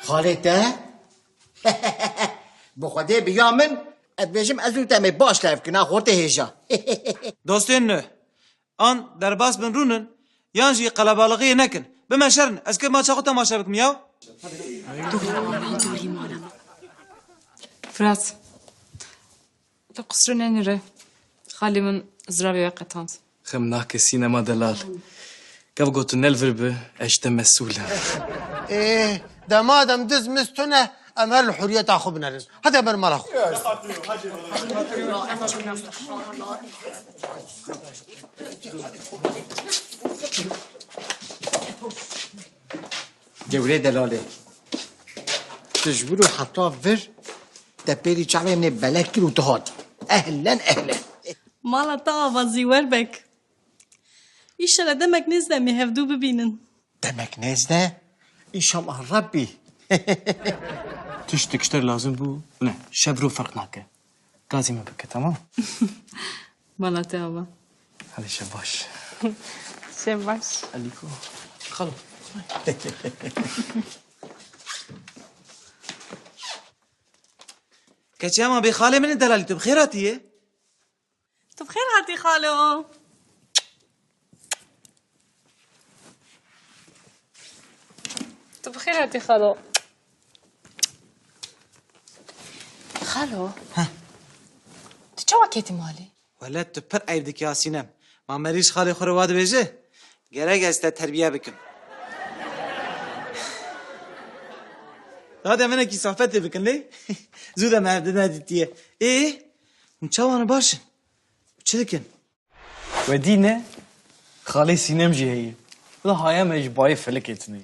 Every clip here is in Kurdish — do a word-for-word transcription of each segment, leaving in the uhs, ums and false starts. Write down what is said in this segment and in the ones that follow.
Xalê te? Bi Xwedê bi ya min, ez dibêjim ez û te em ê baş tev kin, ha, xortê hêja. Dostên nû, an derbas bin rûnin, yan jî qelebalixiyê nekin. Bime şerin, ez kêf maça xwe temaşe bikim ya. Firat, tu qusrû nenîre. Xalê min ziravê we qetand. Xem nake sînema delal. Gav gotin ne li vir bi, ez ji te mesûl im. Ê, dema dem diz miz tune, em her li huriyeta xwe binerin. Hadi em ber mala xwe. Gewrê delalê. Tu ji wir û heta vir te pêrî çavê min ê belek kir û tu hatî. Ehlen, ehlen. Mala te ava Zîwer Beg. Îşellah demek nêz de em ê hevdû bibînin. Demek nêz de? Înşallah Rebbî. Tiştek ji te lazim bû? Ne, şev rû ferq nake. Gazî min bike, tamam? Mala te ava. Hadi şev baş. Şev baş. Alîko. Xalo. Keçê ema bê xalê min ê delalî, tu bi xêr hatiyê? Tu bi xêr hatî xalo. Tu bi xêr hatî xalo. Xalo. Heh. Tu çawa ketî malê? Wele tu pir eyb dikî ya Sînem. Ma merî ji xalê xwe re wa dibêje, gerek ez te terbiye bikim. Dade min ekî safetê bikin lê. Zû de me hevdî nedîtiye. Ê, hûn çawan baş in? Çi dikin? Wedî ne, xalê Sînem jî heye. Bila haya me ji bayê felikê tune.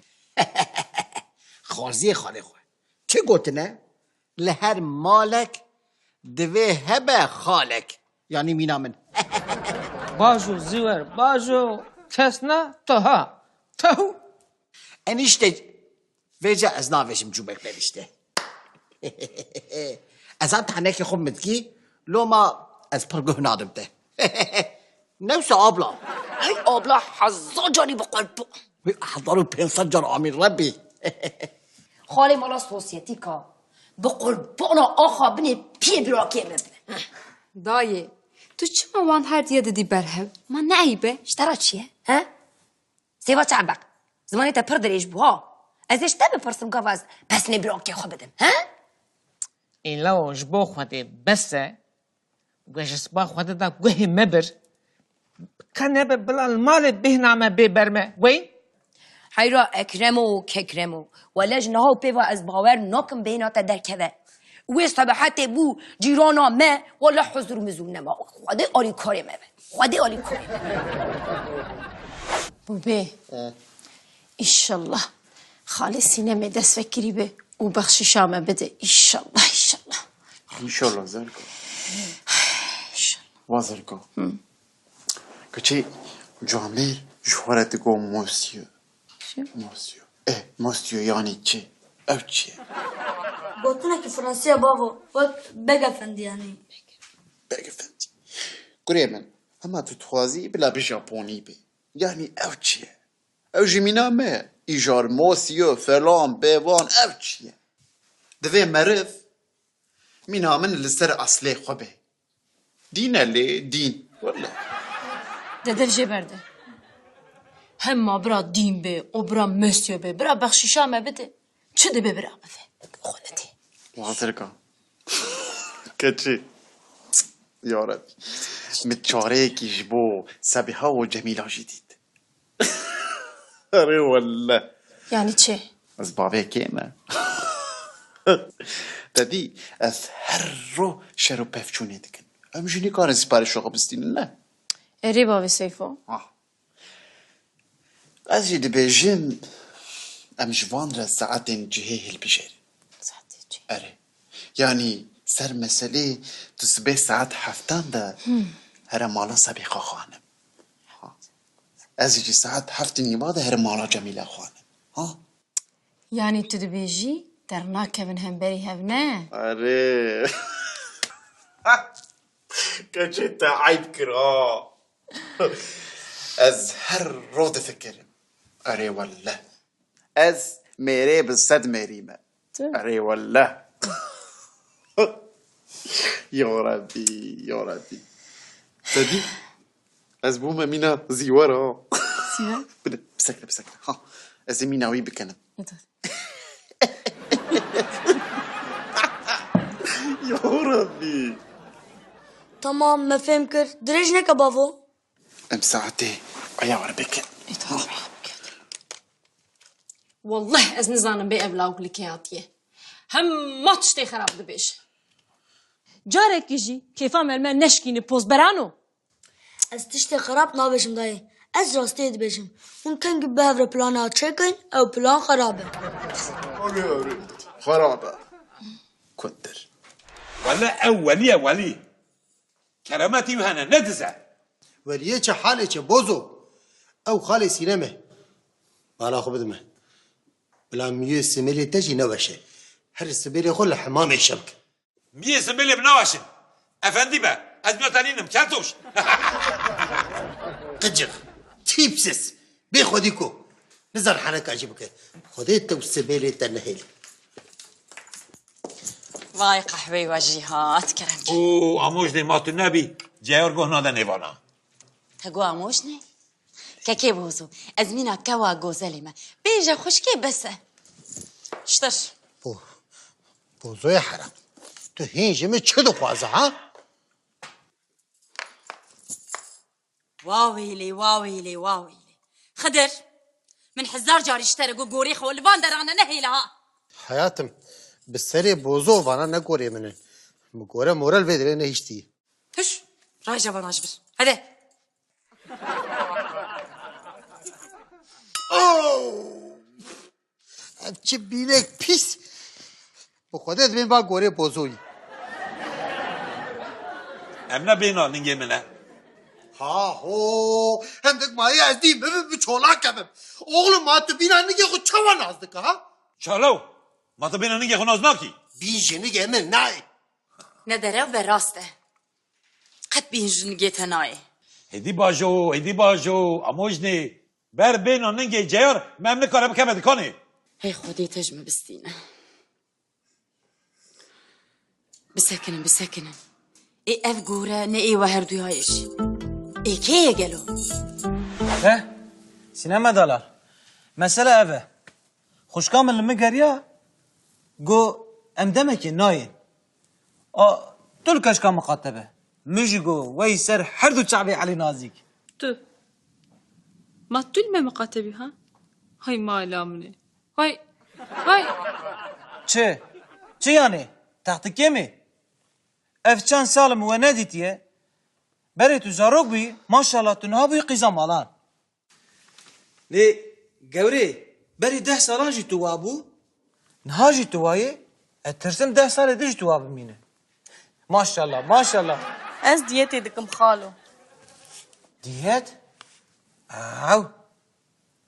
Xaziyê xalê xwe. Çi gotine? Li her malek divê hebe xalek. Yanî mîna min. Bajo Zîwer, bajo, kes ne, tu ha. Tehu. Enişte, vêca ez navêjim cûmek benişte. Ez ha tehnekê xwe mitkî, loma ez pir guh nadim te. Newse abla. Hey abla, hezar carî bi qelb. Wî hezar û pênc sed car amîn Rebbî. Xalê mala sosyetîka. Bi qurbana axa binê piyê birakê me be. Dayê, tu çima wan her diye didî berhev? Ma ne eyb e? Ji te re çi ye? He? Sêva çabeq. Zimanê te pir dirêj bû ha. Ez ê ji te bipirsim gava ez pesnê birakê xwe bidim. He? Îlawo ji bo Xwedê bes e. Guh ji spa Xwedê de guhê me bir. Ka nebe bila li malê bêhna me bê ber me. Wey? Heyra Ekremo, Kekremo. Wele ji niha û pêva ez bawer nakim bêhna te derkeve. Wê sebehetê bû cîrana me, wele huzur mizûr nema. Xwedê alîkarê me be. Xwedê alîkarê me. Bûbê. He. Înşallah. Xalê Sînemê dest vekirî be û bexşîşa me bide. Înşallah, înşallah. Înşallah Zerko. Înşallah. Wa Zerko. Hı. Keçê camêr ji xwe re digo monsieur. Çi? Monsieur. Eh, monsieur yanî çi? Ev çi ye? Gotinekî Fransî ye bavo. Wek Beg Efendî yanî. Beg Efendî. Kurê min, hema tu dixwazî bila bi Japonî bê. Yanî ev çi ye? Ew jî mîna me ye. Îjar, monsieur, felan, bevan, ev çi ye? Divê meriv mîna min li ser eslê xwe be. Dîn e lê, dîn. Wele. De dev jê berde. Hema bira dîn be, o bira monsieur be, bira bexşîşa me bide. Çi dibe bira bife? Xwe nedê. Wazirka. Keçî. Ya Rebî. Min çareyekî ji bo Sebiha û Cemîla jî dît. Erê welle. Yanî çi? Ez bavê kê me. Te dî, ez her ro şer û pevçûnê dikin. Em jî nikarin siparişa xwe bistînin, ne? Erê bavê Seyfo. Ah. Ez jî dibêjim, em ji van re saetên cihê hilbijêrin. Saetê cihê. Erê. Yanî ser meselê tu sibê saet heftan de here mala Sebîha xanim. Ha. Ez jî saet heftê nîva de here mala Cemîla xanim. Ha? Yanî tu dibêjî dernakevin hemberî hev ne? Erê. Keçê te eyb kir ha. Ez her ro difikirim. Erê welle. Ez mêrê bi sed mêrî me. Tu? Erê welle. Ya Rebbî, ya Rebbî. Te dî? Ez bûme mîna zîwer ha. Zîwer? Bide, bisekine, bisekine. Ha, ez ê mîna wî bikenim. Ya Rebbî. Tamam, me fêm kir. Dirêj neke bavo. Em saetê aya were bikin. Ê, tamam, bikin. Wallah ez nizanim bê ev lawik li kê hatiye. Hema tiştê xerab dibêje. Carekî jî kêfa me li me neşkîne pozberano. Ez tiştê xerab nabêjim dayê. Ez rastiyê dibêjim. Hûn kengî bi hev re plana çêkin, ew plan xerab e. Erê, erê. Xerab e. Kundir. Wele ew welî ye welî. Kerametî wî hene, ne dize. Weliyê çi halê çi bozo? Ew xalê Sînem e. Bala xwe bidime. Bila miyê simêlê te jî neweşe. Her sibêlê xwe li hemamê şev ke. Miyê simêlê min naweşin. Efendî be, ez noterînim, keltoş. Qicix, tîpsiz, bê xwedî ku. Nizan hereka jî bike. Xwedê te û simêlê te nehêlin. Vay qehweyê we jî hat, kerem ke. Û amojnê ma tu nebî, ceyar goh nade nêvana. Te got amojnê? Kekê bozo, ez mîna kewa gozelê me. Bêje xwişkê bes e. Ştir. Bo-, bozoyê heram. Tu hîn ji min çi dixwaze ha? Wa wêlê, wa wêlê, wa wêlê. Xidir, min hezar carî ji te re got gorê xwe li van derane nehêle ha. Hayatım, bi serê bozo vana ne gorê min in. Min gore moral vê dirê nehiştî. Hiş, raja vana ji vir. Hede. Oh! Ev çi bînek pîs. Bi Xwedê dibên ba gorê bozoyî. Em ne bêna ningê min e. Ha ho, hindik mayî ez dî bibim bi çolak kevim. Oğlum, ma tu bîna ningê xwe çawa nas dike ha? Çalo, ma tu bêna ningê xwe nas nakî? Bîn ji ningê min nayê. Ne derew be rast e. Qet bîn ji ningê te nayê. Hêdî bajo, hêdî bajo, amojnê. Ber bêna ningê ceyar, me em nikare bikeve dikanê. Hey Xwedê te ji min bistîne. Bisekinin, bisekinin. Ê ev gore ne ê we herduya ye jî. Ê kê ye gelo? He? Sîneme dalal. Mesele ev e. Xwişka min li min geriya, got em demekê nayên. A, tu li keşka miqate be. Min jî got, wey ser her du çavê Elî Nazîk. Tu. Ma tu li me miqate bî ha? Hay mala min e. Hay, hay. Çi? Çi yanî? Textikê mi? Ev çend sal im we nedîtiye? Berê tu zarok bûyî, maşallah tu niha bûyî qîza malan. Lê gewrê, berî deh salan jî tu wa bû? Niha jî tu wa yê? Ez tirsim deh salê din jî tu wa bimîne. Maşallah, maşallah. Ez diyetê dikim xalo. Diyet? Ew.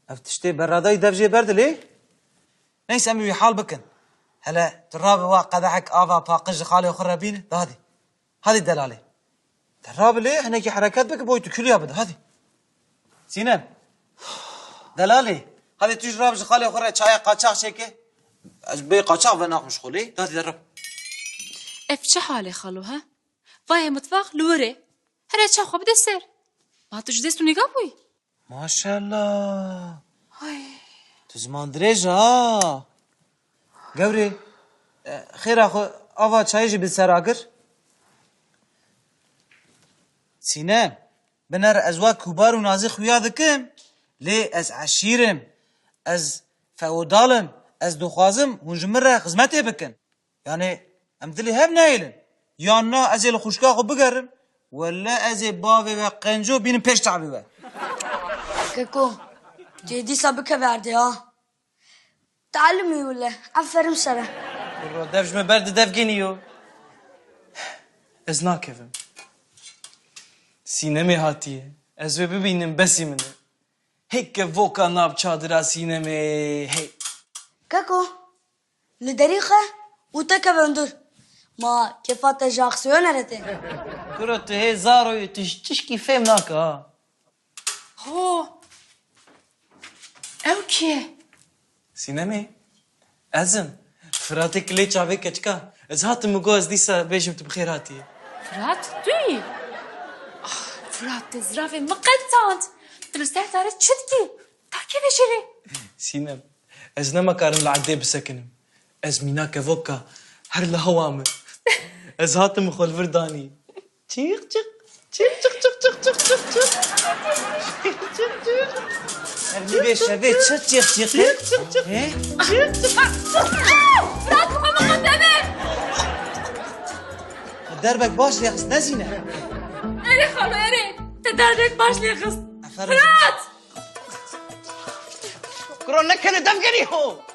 Ev tiştê berradayî dev jê berdilê. Neyse em wî hal bikin. Hele tu rabe wa qedehek ava paqij ji xalê xwe re bîne. De hadi. Hadi delalê. De rabilê hinekî hereket bike boy tu külya bide. Hadi. Sînem. Delalê. Hadi tu jî rabe ji xalê xwe re çaya qaçax çêke. Ez bê qaçax venaxim ji xolê. De hadi derib. Ev çi halê xalo he? Vayê mitvax li wir e. Here ça xwe bide ser. Ma tu ji dest û nîga bûyî? Maşallah. Hay. Tu ziman dirêj ha. Gewrê, e, xêra xwe ava çayê jî bi ser agir. Sînem, biner ez wek kubar û nazî xuya dikim, lê ez eşîr im, ez feodal im, ez dixwazim hûn ji min re xizmetê bikin. Yanî em dilê hev nehêlin. Yan na ez ê li xwişka xwe bigerim, welle ez ê bavê we qenco bînim pêş çavê we. Keko, tu yê dîsa bikeve erdê ha. Tealimî wile, eferin sere. Kurro, dev ji me berde dev genî yo. Ez nakevim. Sînemê hatiye. Ez wê bibînim, besî min e. Hey kevoka nav çadira Sînemê, hey. Keko, li derî xe û te keve hundir. Ma kefa te ji aksiyona re tê. Kuro, tu hê zaro yî, tu ji tişkî fêm nake ha. Ho! Ew kî ye? Sînemê, ez im. Firatê kilê çavê keçika. Ez hatim min got ez dîsa bêjim tu bi xêr hatiye. Firat, tu yî? Ah, Firat, te ziravê min qetand. Tu li ser tarê çi dikî? Ta kê veşêrê? Sînem, ez nema karim li erdê bisekinim. Ez mîna kevoka her li hewa min. Ez hatim xwe li vir danî. Çiq, çiq. Çiq, çiq, çiq, çiq, çiq, çiq, çiq. Çiq, çiq, çiq. Her nîvê şevê çi çiq, çiq, çiq? Çiq, çiq, çiq. He? Çiq, çiq. Firat, bu kadar deme. Derbek baş lê xist, ne Sînem? Erê xalo, erê. Te derbek baş lê xist. Aferin. Firat! Kuro, neke li dev genî ho.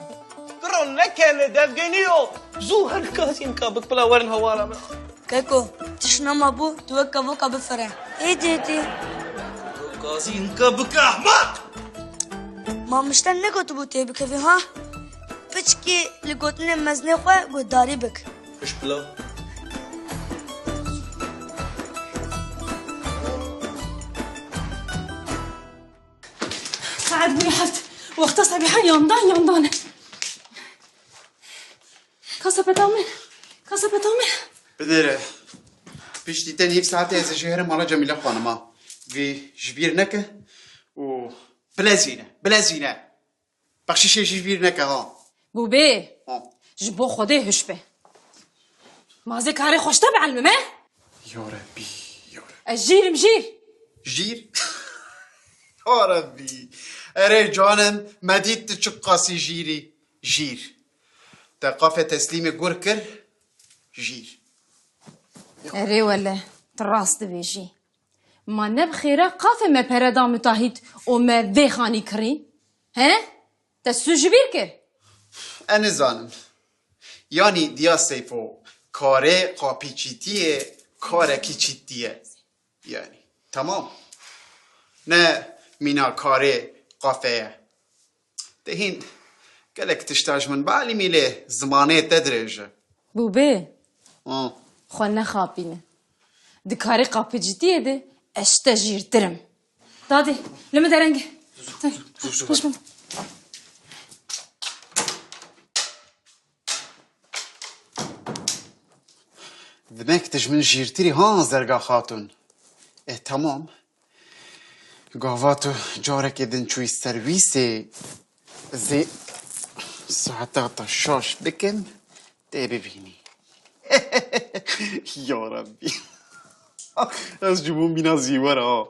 Kuro, neke li dev genî ho. Zû her gazîn ka bik bila werin hawara min. Keko, tişt nema bû, tu wek kevoka bifire. Êdî, êdî. Gazîn ka bike ehmeq. Ma mişten negotibû tê bikevî ha? Piçkî li gotinên mezinê xwe guhdarî bik. Piş bila. Saet bûye heft. Wexta sebiha yandan yandan e. Ka sepeta min? Ka sepeta min? Binêre. Piştî tenê yek saetê ez ê jê herim mala Cemîle xanima. Vî ji bîr neke û bilezîne, bilezîne. Bexşîşê jî ji bîr neke ha. Bûbê. Ha. Ji bo Xwedê hiş be. Ma ez ê karê xwe ji te bielmim, he? Ya Rebbî, ya Rebbî. Ez jîr im, jîr. Jîr? Ya Rebbî. Erê canim, me dît tu çiqasî jîr î. Jîr. Te qafê teslîmê gur kir, jîr. Erê wele, tu rast dibêjî. Ma ne bi xêra qafê me pere da mitahît û me vê xanî kirî? He? Te sû ji bîr kir? Ez nizanim. Yanî diya Seyfo, karê qapî çîtî ye, karekî çîtî ye. Yanî, temam. Ne mîna karê qafe ye. Te hîn gelek tişta ji min bielîmî lê zimanê te dirêj e. Bûbê. Hı. Xwe nexapîne. Di karê qapicitiyê de ez ji te jîrtir im. Dadê, li min dereng e. Zû, zû, zû, zû. Hiş bin. Dimek tu ji min jîrtir î ha Zerga Xatun. E, temam. Gava tu carekê din çûyî servîsê, ez ê saeta te şaş bikim, tê bibînî. Ya Rebbî. Ez ji bo mîna zîwer ha.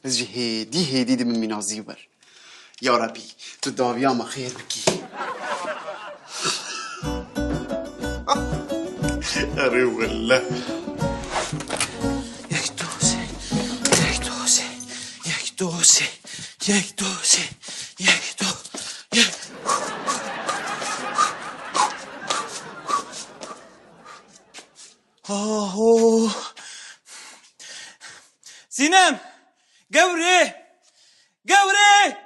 Ez jî hêdî hêdî dibim mîna zîwer. Ya Rebbî, tu dawiya me xêr bikî. Erê welle. Yek, du, sê. Yek, du, sê. Yek, du, sê. Yek, du, sê. Yek, du, yek. Aho. Sînem! Gewrê! Gewrê!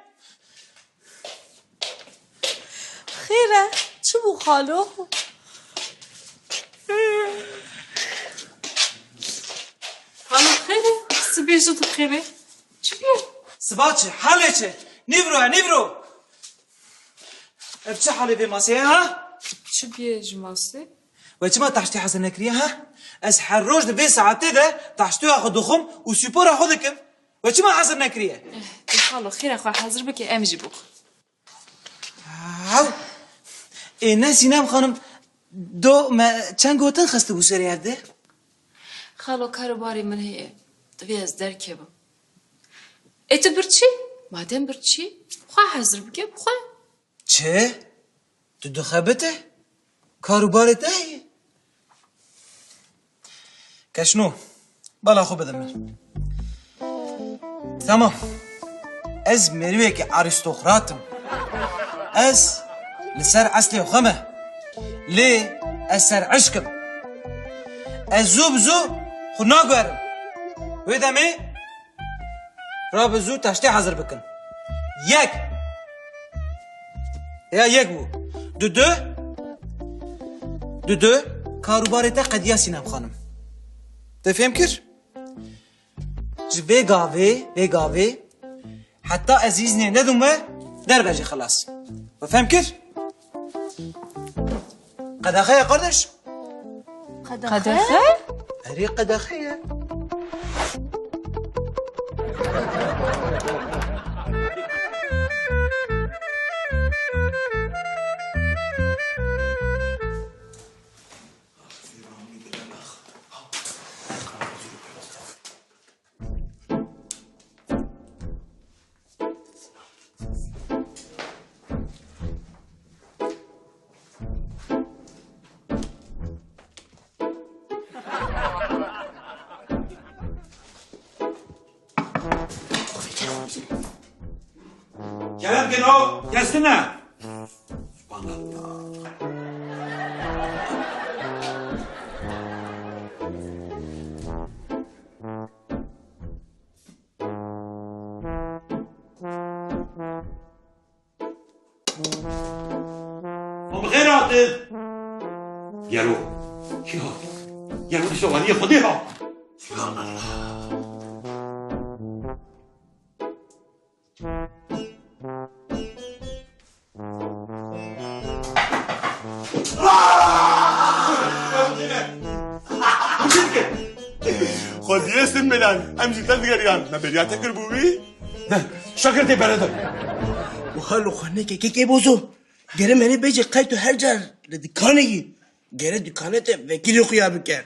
Xêr e, çi bû xalo? Xalo xêr e, sibê ji dixêre. Çi bû? Siba çi? Halê çi? Nîvro e, nîvro! Ev çi halê vê masê ye, ha? Çi bûye ji masê? We çima taştê hezir nekiriye, ha? Ez her roj di vê saetê de taştoya xwe dixwim û spora xwe dikim. We çima hezir nekiriye? Eh, tu xalo, xêra xwe hezir bike, em jî bixwin. Haw! Ê ne Sînem xanim, do me çend gotin xistibû serê erdê? Xalo, kar û barê min heye. Divê ez derkevim. Ê tu birçî? Madem birçî, xwe hezir bike, bixwe. Çi? Tu dixebite? Kar û barê te heye? Keşno, bala xwe bide min. Tamam. Ez merivekî arîstokrat im. Ez li ser eslê xwe me. Lê ez ser eşk im. Ez zû bi zû xwe naguherim. Wê demê rabe zû taştê hazir bikin. Yek. Ya yek bû. Du du. Du du. Kar û barê te qediya Sînem xanim. Te fêm kir? Ji vê gavê, vê gavê, heta ez îznê nedim we, derve jî xilas. We fem kir? Qedexe ye, kardeş. Qedexe? Erê, qedexe ye. Kerem kin o, kestin e. Subhanallah. Hûn bi xêr hatin. Gelo. Ya. Gelo şewaniyê Xwedê ha. Subhanallah. Xwediyê Simbilan, em jî te digeriyan. Me bêriya te kiribû wî? Ne, şakir tê pere de. Wiha li xwe neke kekê bozo. Gere merê bêje qey tu her car li dikanê yî. Gere dikane te vekîlê xuya bike.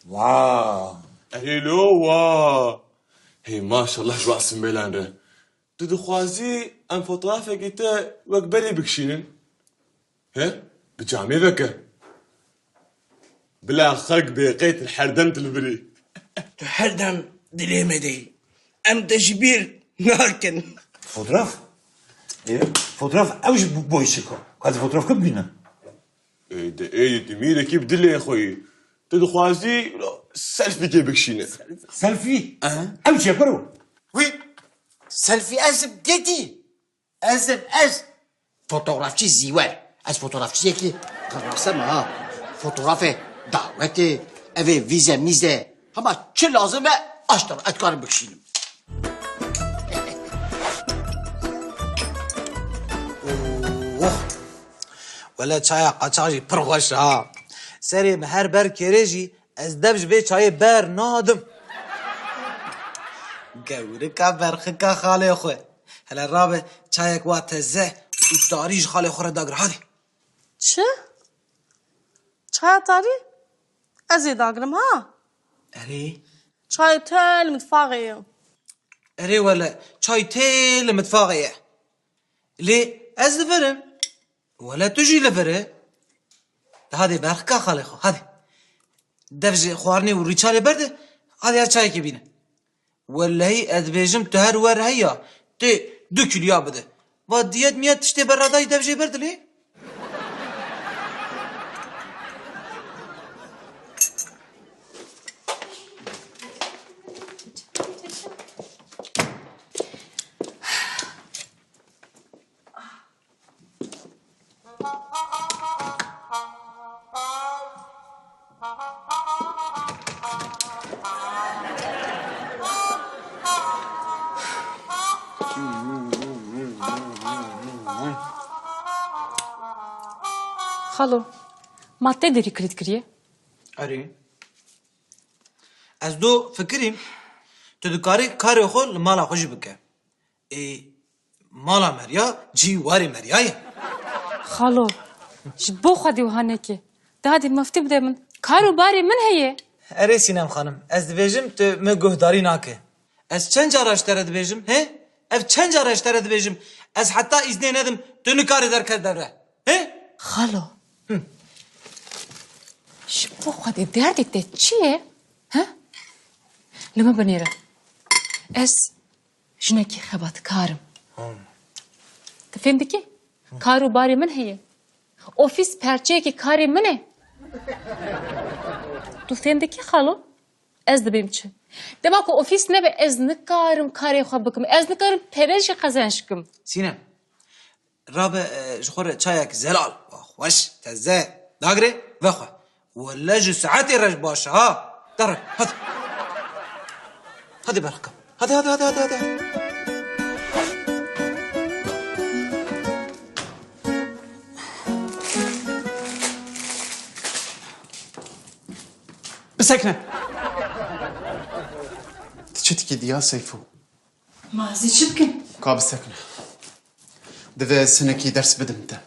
Wa. Erê lo wa. Hey maşallah ji wan Simbilan re. Tu dixwazî em fotografekî te wek berê bikişînin? He? Bi camê veke. Bila xelk bê qey tu her dem tu li vir î. Tu her dem dilê me de yî. Em te ji bîr nakin. Fotograf? Ê, fotograf ew ji bo-, boy çik e? Ka ez fotograf kim bînim? Ê, de ê, tu mîrekî bi dilê xwe yî. Tu dixwazî selfîkê bikişîne. Selfî? Aha. Ew çi ye kuro? Wî, selfî ez im, dedî. Ez im, ez. Fotografçî Zîwer. Ez fotografçiyekî qirnase me ha. Fotografê dawetê, evê vîze mîze. Hema çi lazim e, aştir ez karim bikişînim. Oh. Wele çaya qaçax jî pir xweş e ha. Serê min her ber kêrê jî ez dev ji vê çayê ber nadim. Gewrika berxika xalê xwe. Hele rabe çayek wa teze û tarî ji xalê xwe re dagir, hadi. Çi? Çaya tarî? Ez ê dagirim ha. Erê. Çay te li mitfaxê ye. Erê wele, çay tê li mitfaxê ye. Lê ez li vir im. Wele tu jî li vir î. De hadi berxika xalê xwe, hadi. Dev ji xwarinê û rîçalê berde, hadi ya çayekê bîne. Welehî ez dibêjim tu her wer heya, tê du kîloya bide. Va diyet miyet tiştê berradayî dev jê berde lê. Xalo, ma te derî kilît kiriye? Erê. Ez do fikirîm, tu dikarî karê xwe li mala xwe jî bike. Ê, mala meriya cî warê meriya ye. Xalo, ji bo Xwedê wiha neke. Dadê meftî bide min. Kar û barê min heye. Erê Sînem xanim, ez dibêjim tu min guhdarî nake. Ez çend cara ji te re dibêjim, he? Ev çend cara ji te re dibêjim. Ez heta îznê nedim, tu nikarî derket devre. He? Xalo. Hı. Ji bo Xwedê derdê te çi ye? He? Li min binêre. Ez jinekî xebatkar im. Hı. Tu fêm dikî? Kar û barê min heye. Ofîs perçeyekî karê min e. Tu fêm dikî xalo? Ez dibêm çi? Dema ku ofîs nebe, ez nikarim karê xwe bikim. Ez nikarim pere jî qezenc kim. Sînem, rabe, e, ji xwe re çayek zelal, xweş, teze, dagre, vexwe. Welle ji saetê re ji baş e, ha. Dere, hadi. Hadi berxka. Hadi, hadi, hadi, hadi, hadi. Bisekne. Tu çi dikî diya Seyfo? Ma ez ê çi bikim? Ka bisekne. Divê ez hinekî ders bidim te.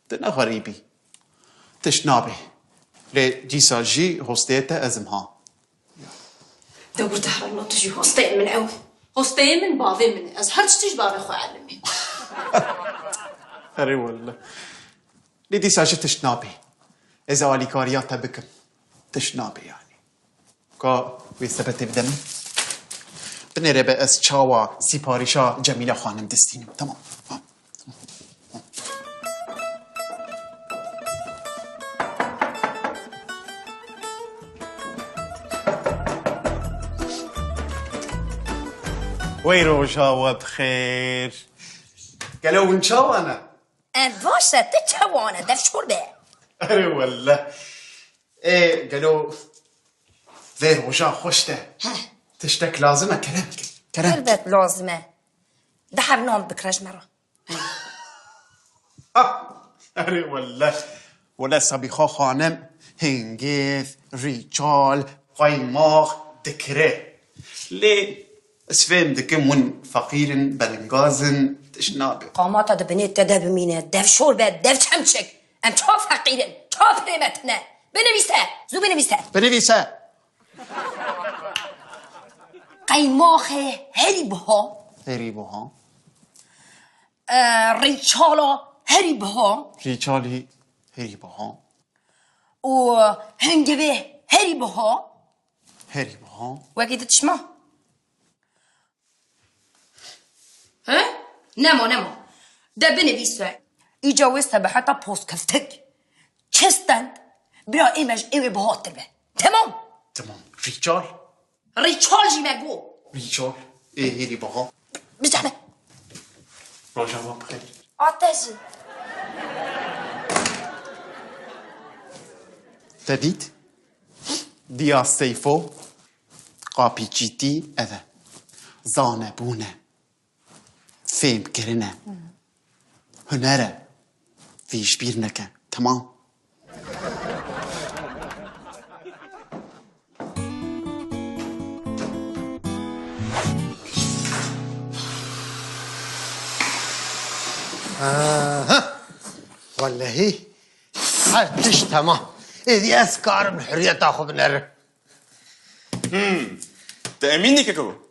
Tu ne xerîbî. Tişt nabê. Lê dîsa jî hosteyê te ez im ha. Dewr dehran tu jî hosteyê min ew. Hosteyê min bavê min e. Ez her tiştî ji bavê xwe elimî. Erê welle. Lê dîsa jî tişt nabê. Ez ê alîkariya te bikim. Tişt nabê yanî. Ka wê sepetê bide min. Binêre be ez çawa sîparîşa Cemîle xanim distînim. Tamam. Wey roja we bi xêr. Gelo hûn çawa ne? Em baş e, tu çawa ne? Dev şor be. Erê welle. Ê, gelo vê roja xweş de. Heh. Tiştek lazim e, kerem kin. Kerem. Elbet lazim e. Di heb nan bikire ji me re. Ah, erê welle. Welle Sabîxa xanim hingêv, rîçal, qaymax dikire. Lê ez fêm dikim hûn feqîr in, belingaz in, tişt nabe. Qamata di binê te de bimîne, dev şor be, dev çemçik. Em ça feqîr in, ça pirê me tune. Binivîse, zû binivîse. Binivîse. Qeymaxê herî biha. Herî biha. E, rîçala herî biha. Rîçalî herî biha. Û hingivê herî biha. Herî biha. Wekî tu tişt ma? He? Nema, nema. De binivîse. Îca wê sebeheta postkeftik. Çi stend? Bira ê me ji ê wê bihatir be. Temam. Temam. Rîçal. Rîçal jî me got. Rîçal. Ê hêrî biha. Bijane. Roja we bi xêr. A te jî. Te dît? Diya Seyfo, qapîçîtî ev e. Zanebûn e. Fêmkirin e. Huner e. Vî ji bîr neke. Temam. Aha. Wellehî her tişt temam. Êdî ez karim li huriyeta xwe binerim. Hmm. Te emîn dike ku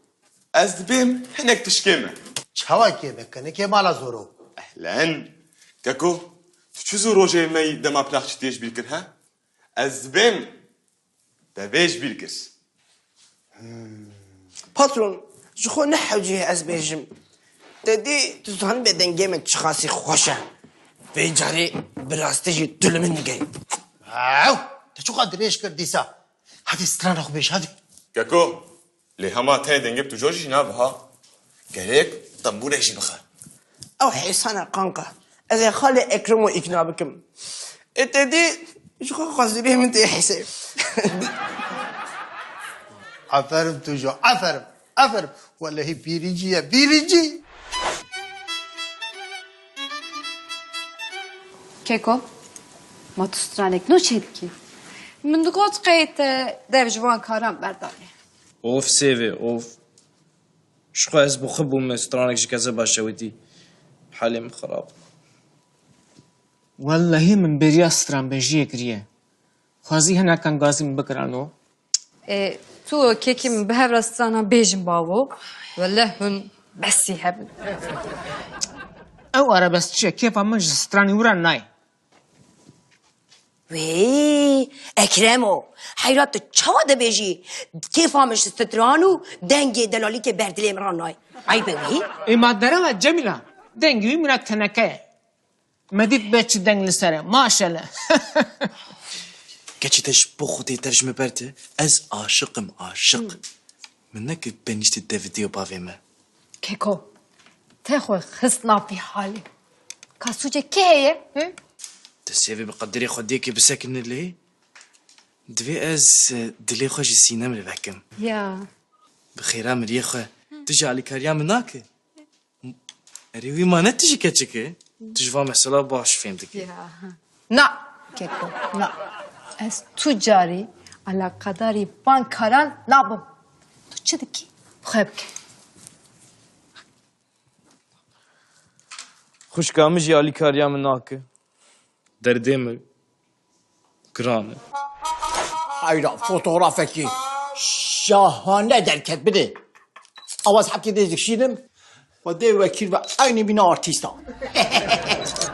ez dibêm hinek tişkê me. Çawa kê me? Kinikê mala zoro. Ehlen. Keko, tu çi zû rojê me yî dema plaxçîtiyê ji bîr kir, he? Ez dibêm te vê ji bîr kir. Hmm. Patron, ji xwe ne hewcî ye ez bêjim. Te dî tu zanibê dengê min çiqasî xweş e. Vê carê bi rastî jî tu li min digihî. Ew, te çiqa dirêj kir dîsa. Hadi strana xwe bêj, hadi. Keko, lê hema tenê dengê bi tu cor jî nabe ha. Gerek tembûrek jî bixe. Ew hêsan e qanka. Ez ê xalê Ekremo îkna bikim. Ê te dî ji xwe xwezîrê min tê hesê. Aferin Tujo, aferin, aferin. Wellehî bîrîcî ye, bîrîcî. Keko, ma tu stranek nû çê dikî? Min digot qey te dev ji van karan berdanê. Of Sêvê, of. Ji xwe ez bi xwe bûme stranek ji keze baş e witî. Halê min xirab. Wellehî min bêriya stranbêjiyê kiriye. Xwezî hinekan gazî min bikirano. E, tu kekî min bi hev re strana bêjin bavo. Wele hûn besî hebin. Ew arabesk çi ye? Kêfa min ji stranî wira nayê. Wêy, Ekremo, heyra tu çawa dibêjî? Kêfa min ji stran û dengê delalîkê ber dilê min re nayê. Eyb e wî? Ê ma derew e Cemîla. Dengê wî mîna teneke ye. Me dît be çi deng li ser e. Maşele. Keçî te ji bo Xwedê der ji min berde. Ez aşiq im, aşiq. Min nekir benîştî devidê û bavê me. Keko, te xwe xist nav vî halê. Ka sûcê kê heye? Hı? Tu sêvê bi qedirê xwe diyekê bisekine lê. Divê ez, e, dilê xwe ji Sînem li vekim. Ya. Bi xêra miriyê xwe. Tu jî alîkariya min nake. Erê wî mane tu jî keçik î. Tu ji van mesela baş fêm dikî. Ya. Na, Keko, na. Ez tu carî alaqadarî van karan nabim. Tu çi dikî? Xwe bike. Xwişka min jî alîkariya min nake. Derdê min giran e. Hayra, fotografekî şahane derket bidê. Awaz hepkê dê dikşînim. Xwedê wekîl ve eynî mîna artîsta.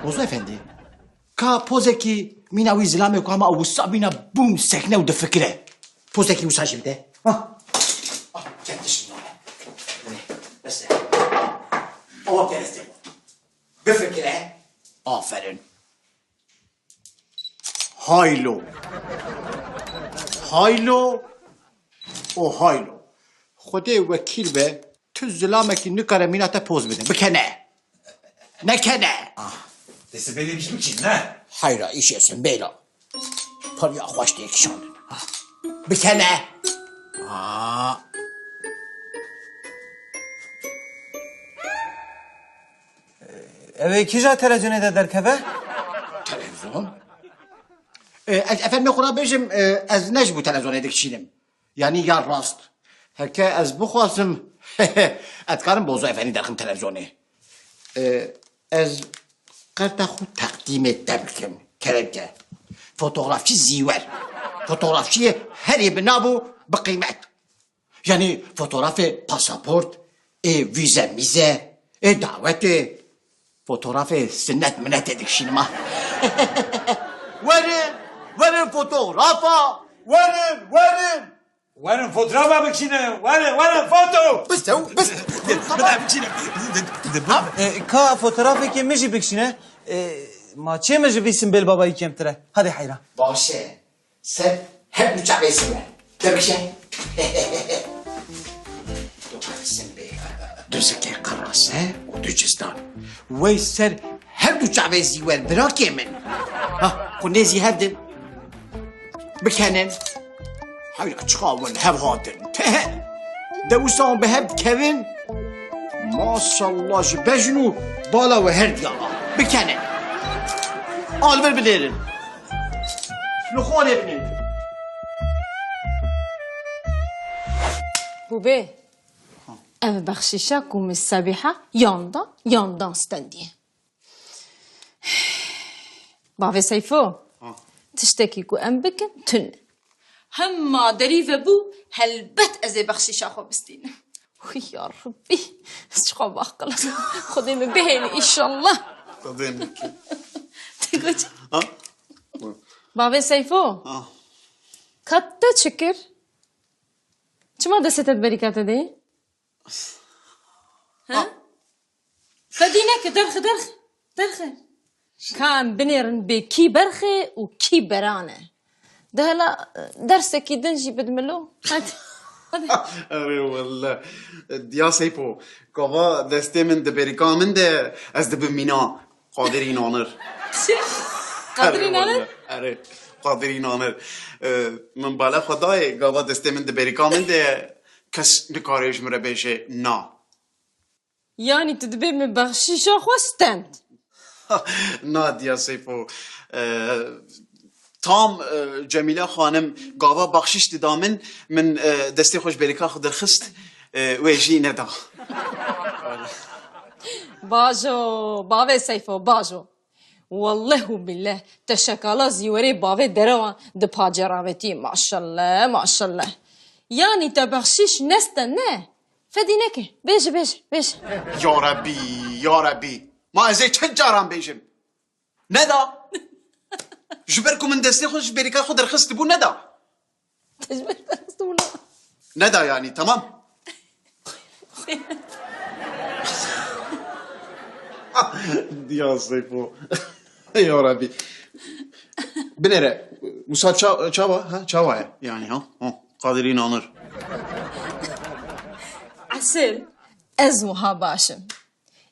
Bozo Efendi, ka pozekî mîna wî zilamê ku hema wisa bîna bûm sekne û difikire. Pozekî wisa jî bide. Ha. Ah, çek dişkî nane. Bes e. Awa kereste. Bifikire. Aferin. Haylo. Haylo. O haylo. Xwedê wekîl be, tu zilamekî nikare mîna te poz bide. Bikene. Nekene. Ah, dê sibê dê bişim çî, ne? Hayra, îşê simbêla. Piriya xweş tê kişandin. Bikene. Aa. Ew ê kîja televizyonê de derkeve? Televizyon? E, ez efendime xwe bêjim, e, ez ne ji bo televizyonê dikişînim. Yanî ya rast. Heke ez bixwazim, ez dikarim Bozo Efendî derxim televizyonê. E, ez qerta xwe teqdîmê te bikim. Kerem ke. Fotografçî zîwer. Fotografçiyê herî bi nav û bi qîmet. Yanî fotografê pasaport, ê vîze mîze, ê dawetê, fotografê sinet minetê dikişînim ha. Werin, werin fotografa, werin, werin. Werin fotografa bikişîne, werin, werin foto. Biste, biste. Bide bikişîne. Bide, bide, bide. E, ka fotografekê min jî bikişîne. E, ma çê min ji vî simbêl babayî kêmtir e. Hadi heyra. Baş e. Ser her du çavê siwar. Tebişe. Du qeresin bê. Du zikê qerase û du cizdan. Wey ser her du çavê zîwer birakê min. Ha, xwe nêzî hev din. Bikenin. Hayra çiqa win hev hatin. De wisa bi hev dikevin. Maşallah ji bejn û bala we her diyala. Bikenin. Al vir binêrin. Li xwarê binêrin. Bûbê, ev bexşîşa ku min Sebîha yan da, yan dan stendiye. Bavê Seyfo, ha, tiştekî ku em bikin tune. Hema derî vebû, helbet ez ê bexşîşa xwe bistînim. Wî ya Rebbî, ez çiqa baqil im. Xwedê min bihêlî, înşallah. Xwedê min kî. Te got. Ha? Bavê Seyfo. Ha. Ka te çi kir? Çima destê te di berîka te de ye? Ha? Ha? Te dî neke, derxe, derxe. Derxe. Ka em binêrin bê kî berxe û kî beran e. De hela, e, dersekî din jî bidmilo. Hadi. Hadi. Erê welle. Diya Seypo, gava destê min di berîka min de ez dibim mîna Qadirî Nanir. Çi? Qadirî Erê Nanir? Welle. Erê. Qadirî Nanir. E, min bale xwe dayê, gava destê min di berîka min de kes nikare ji min re bêje na. Yanî tu dibê min bexşîşa xwe stend? Na diya Seyfo. E, tam, e, Cemîle xanim gava baxşîş dida min, min, e, destê xwe ji berîka xwe derxist, e, wê jî neda. Bajo, bavê Seyfo, bajo. Welleh û billeh, te şekala zîwerê bavê derewan di pacê ravêtî. Maşallah, maşallah. Yanî te bexşîş neste ne? Fedî neke. Bêje, bêje, bêje. Ya Rebî, ya Rebî. Ma ez ê çend caran bêjim? Neda. Ji ber ku min destê xwe ji bêrîka xwe derxistibû neda. Te ji ber derxistibû neda. Neda yanî, tamam. Ya Seyfo. Ya Rebî. Binêre. Wisa ça-, çawa? Ha, çawa ye? Yani ha? Ha. Kadir inanır. Esil, ez wiha baş im.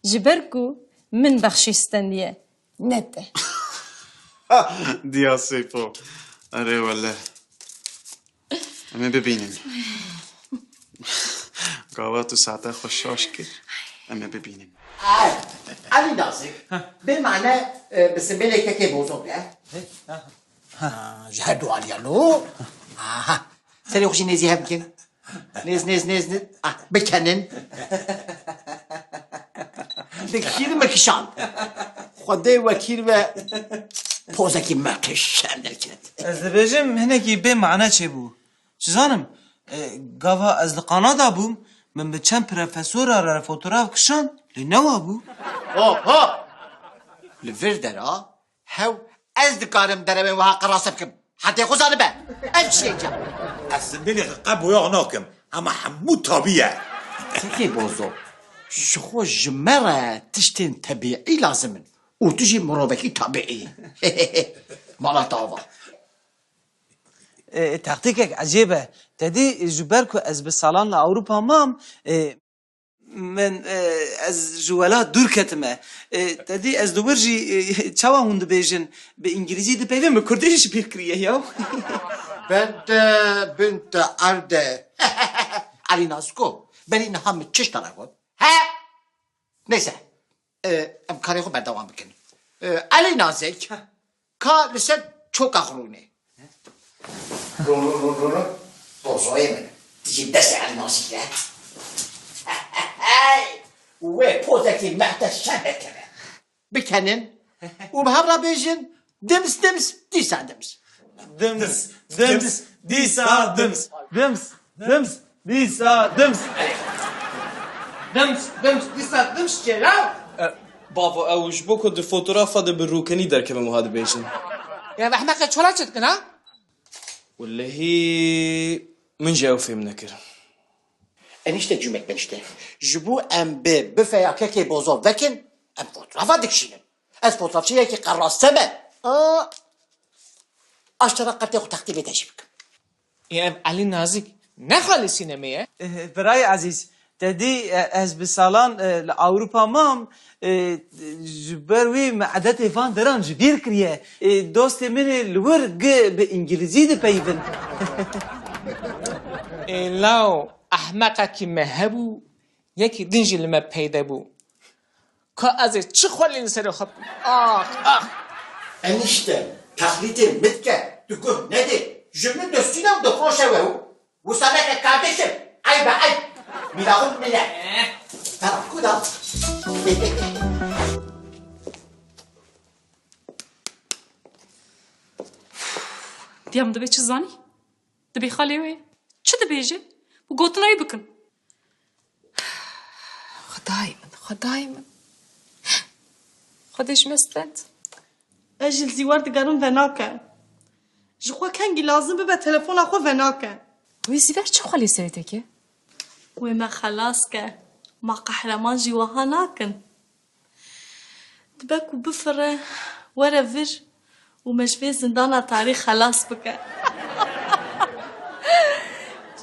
Ji ber ku min bexşîş stendiye, ne te. Diya Seyfo. Erê wele. Em ê bibînin. Gava tu saeta xwe şaş kir. Em ê bibînin. Ay, Elî Nazik. Bê mane, e, bi simbêlê kekê bozo be. Ha, ji her du aliya lo. Aha. Serê xwe jî nêzî hev bikin. Nêz, nêz, nêz, nêz. Ah, bikenin. Dikîr me kişand. Xwedê wekîl ve pozekî mehteşem derket. Ez dibêjim hinekî bê mane çêbû. Çi zanim, e, gava ez li Kanada bûm, min bi çend profesora re fotograf kişand, lê newa bû. Hop, hop! Li vir dera, hew ez dikarim derewên wiha qerase bikim. Hetê xwe zanibe. Ev çi ye ca? Ez simbêlê qe boyax nakim, hema hemû tabî ye. Kekê Bozo, ji xwe ji me re tiştên tebîî lazim in. Û tu jî mirovekî tabîî yî. Mala te ava. E, taktîkek ecêb e. Te dî ji ber ku ez bi salan li Ewropa mam, e, min, e, ez ji welat dûr ketime. E, te dî ez li wir jî, e, çawa hûn dibêjin, bi îngilîzî dipeyvin, bi kurdî jî ji bîr kiriye ya. Bente binte erde. Elî Naziko, berî niha min çi ji te re got? He? Neyse. E, em karê xwe berdewam bikin. E, Elî Nazik, ka li ser çoka xwe rûnê. Rûn, rûn, rûn, rûn, rûn. Bozoyê min. Dijî destê Elî Nazik de. Wê pozekî mehteşem vekeve. Bikenin û bi hev re bêjin, dims, dims, dîsa dims. Dims, dims, dîsa dims. Dims, dims, dîsa dims. Dims, dims, dîsa dims çêla. E, bavo, ew ji bo ku di fotografa de bi rûkenî derkevin wiha dibêjin. Ya ehmeqe çora çi dikin ha? Wellehî min jî ew fêm nekir. Enişte cûmek benişte. Ji bo em bi bifeya kekê bozo vekin, em fotografa dikişînin. Ez fotoğrafçiyekî qerase me. Aa, aştera qertê xwe teqdîmê te jî bikim. Ê, ev Elî Nazik ne xalê sînemê ye? Eh, birayê ezîz, te dî, eh, ez bi salan, eh, li Ewropa mam, eh, ji ber wî me edetê van deran ji bîr kiriye. Eh, dostê min ê li wir gi bi îngilîzî dipeyvin. Ê law, ehmeqekî me hebû, yekî din jî li me peyde bû. Ka ez ê çi xwelî li serê xwe bikim? Ax, ax! Enişte, teqlîdê min dike, tu guh nedê. Ji min dostî ne û difroşe we û wisa neke kardeşim. Eyb e, eyb. Mîra xwe bimîne. Tamam, ku da? Diyam dibe çi zanî? Dibê xalê wê çi dibêje? Bi gotina wî bikin. Xwedayê min, xwedayê min. Xwedê ji me stend. Ez jî li Zîwer digerim venake. Ji xwe kengî lazim bibe telefona xwe venake. Wê Zîwer çi xwe lê serê te ke? Wê me xelas ke. Ma qehreman jî wiha nakin. Dibe ku bifire, were vir û me ji vê zindana tarî xelas bike.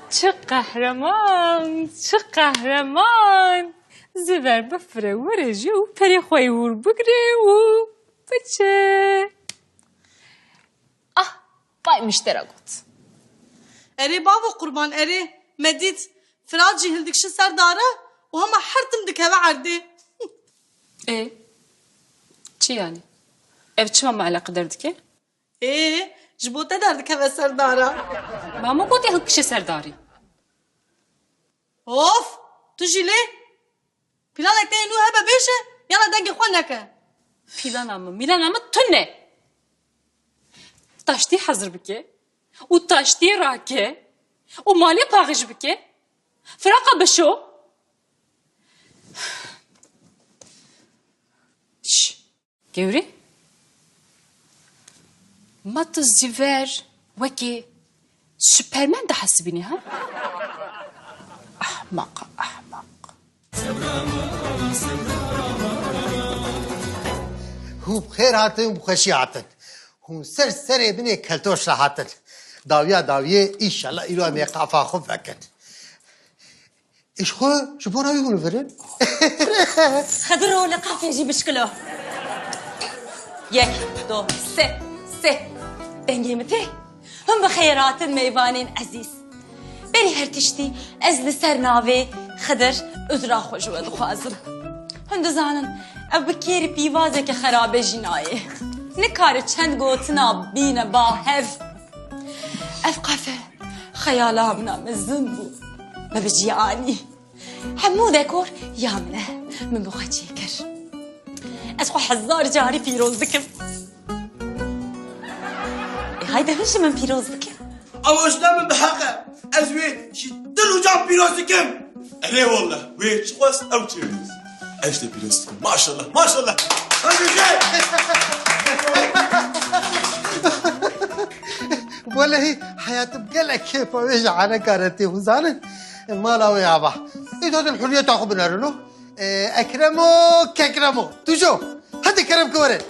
Çi qehreman, çi qehreman! Zîver bifire were jî û perê xwe yê hûr bigire û biçe. Ah, vay miştera got. Erê bavo qurban, erê, me dît. Firat jî hildikişi ser dare û hema her tim dikeve erdê. Ê, çi yanî? Ev çima me eleqedar dike? Ê, ji bo te derdikeve ser dara. Ma min gotê hilkişe ser darî. Of! Tu jî lê? Planek te yê nû hebe bêje, yana dengê xwe neke. Plana min, mîlana min tune. Taştî hezir bike û taştiyê rake. û malê paxij bike. Firaqa beşo. Şş, Gewrî? Ma tu ji ver wekî Superman dihesibînî, ha? Ehmeq, ehmeq. Hûn bi xêr hatin, bi xweşî hatin. Hûn ser serê binê keltoş re hatin. Dawiya dawiyê înşallah îro em ê qafa xwe vekin. Îşxwe ji bo navî hûn virin. Xedir û li qafê jî bişkilo. Yek, do, sê, sê. Dengê min tê. Hûn bi xêr hatin mêvanên ezîz. Berî her tiştî ez li ser navê Xidir uzra xwe ji we dixwazim. Hûn dizanin ev bi kêrî pîvazeke xerabe jî nayê. Nikare çend gotina bîne ba hev. Ev qafe xeyala min a mezin bû. Me bi cî anî. Hemû dekor ya min e. Min bi xwe çêkir. Ez xwe hezar carî pîroz dikim. Ê, hayde hûn jî min pîroz bikin. Ew ji te min bi heq e. Ez wê ji dil û can pîroz dikim. Erê wallah, wê çi xwest ew çêbû. Ez tê pîroz dikim. Maşallah, maşallah. Welehî heyatim gelek kêfa wê ji aneka re tê, hûn zanin. Mala wê ava. Îdadin huriyeta xwe binerin o. Ee, Ekremo, Kekremo. Tujo. Hadi kerem ki were.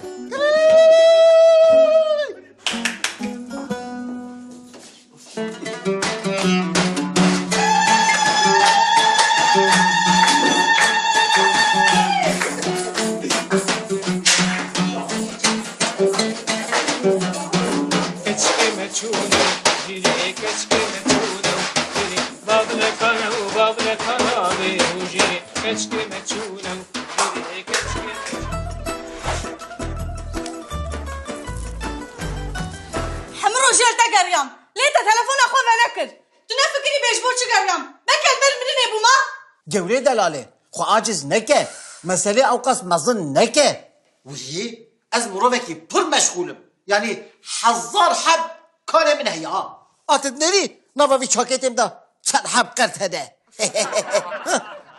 Keçikê me çûne, jîrê keçikê me çûne, jîrê bavle kana û bavle kana be û jîrê keçikê me çûne, jîrê keçikê me çûne. Hemû rojê li te geriyam. Lê te telefona xwe venekir. Tu nefikirî bê ji bo çi geriyam. Belke ez ber mirinê bûma? Gewrê delalê, xwe aciz neke. Meselê ewqas mezin neke. Wî, ez mirovekî pir meşxûl im. Yanî hezar heb karê min heye ha. A tu dinêrî nava vî çakêtê min de çend heb qert hene.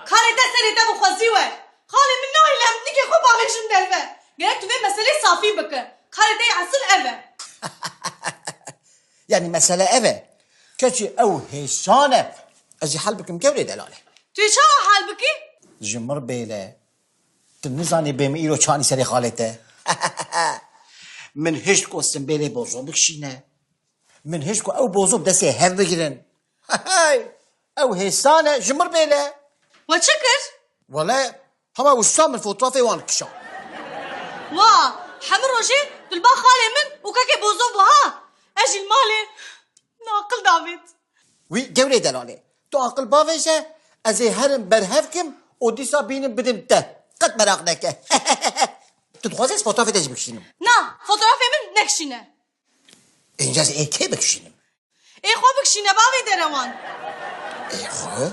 Karê te serê te bi xwezî we. Xalê min nahêle em nikê xwe bavêjin derve. Gerek tu vê meselê safî bike. Karê te yê esil ev e. Yanî mesele ev e. Keçî ew hêşan e. Ez jî hel bikim gewrê delalê. Tu yê çawa hel bikî? Ji mir bêle. Tu nizanî bê min îro çanî serê xalê te. Min hişt ku simbêlê bozo bikişîne. Min hişt ku ew bozo bi destê hev bigirin. Hey! Ew hêsan e, ji mir bêle. We çi kir? Wele, hema wisa min fotoğrafê wan kişa. Wa, hemû rojê tu li ba xalê min û kekê bozo bû ha? Ez jî li malê naqil davêt. Wî gewrê delalê. Tu aqil bavêje, ez ê herim berhev kim û dîsa bînim bidim te. Qet meraq neke. Tu dixwazî ez fotoğrafê te jî bikişînim? Na, fotoğrafê min nekişîne. Înca ez ê kê bikişînim? Ê xwe bikişîne bavê derewan. Ê xwe?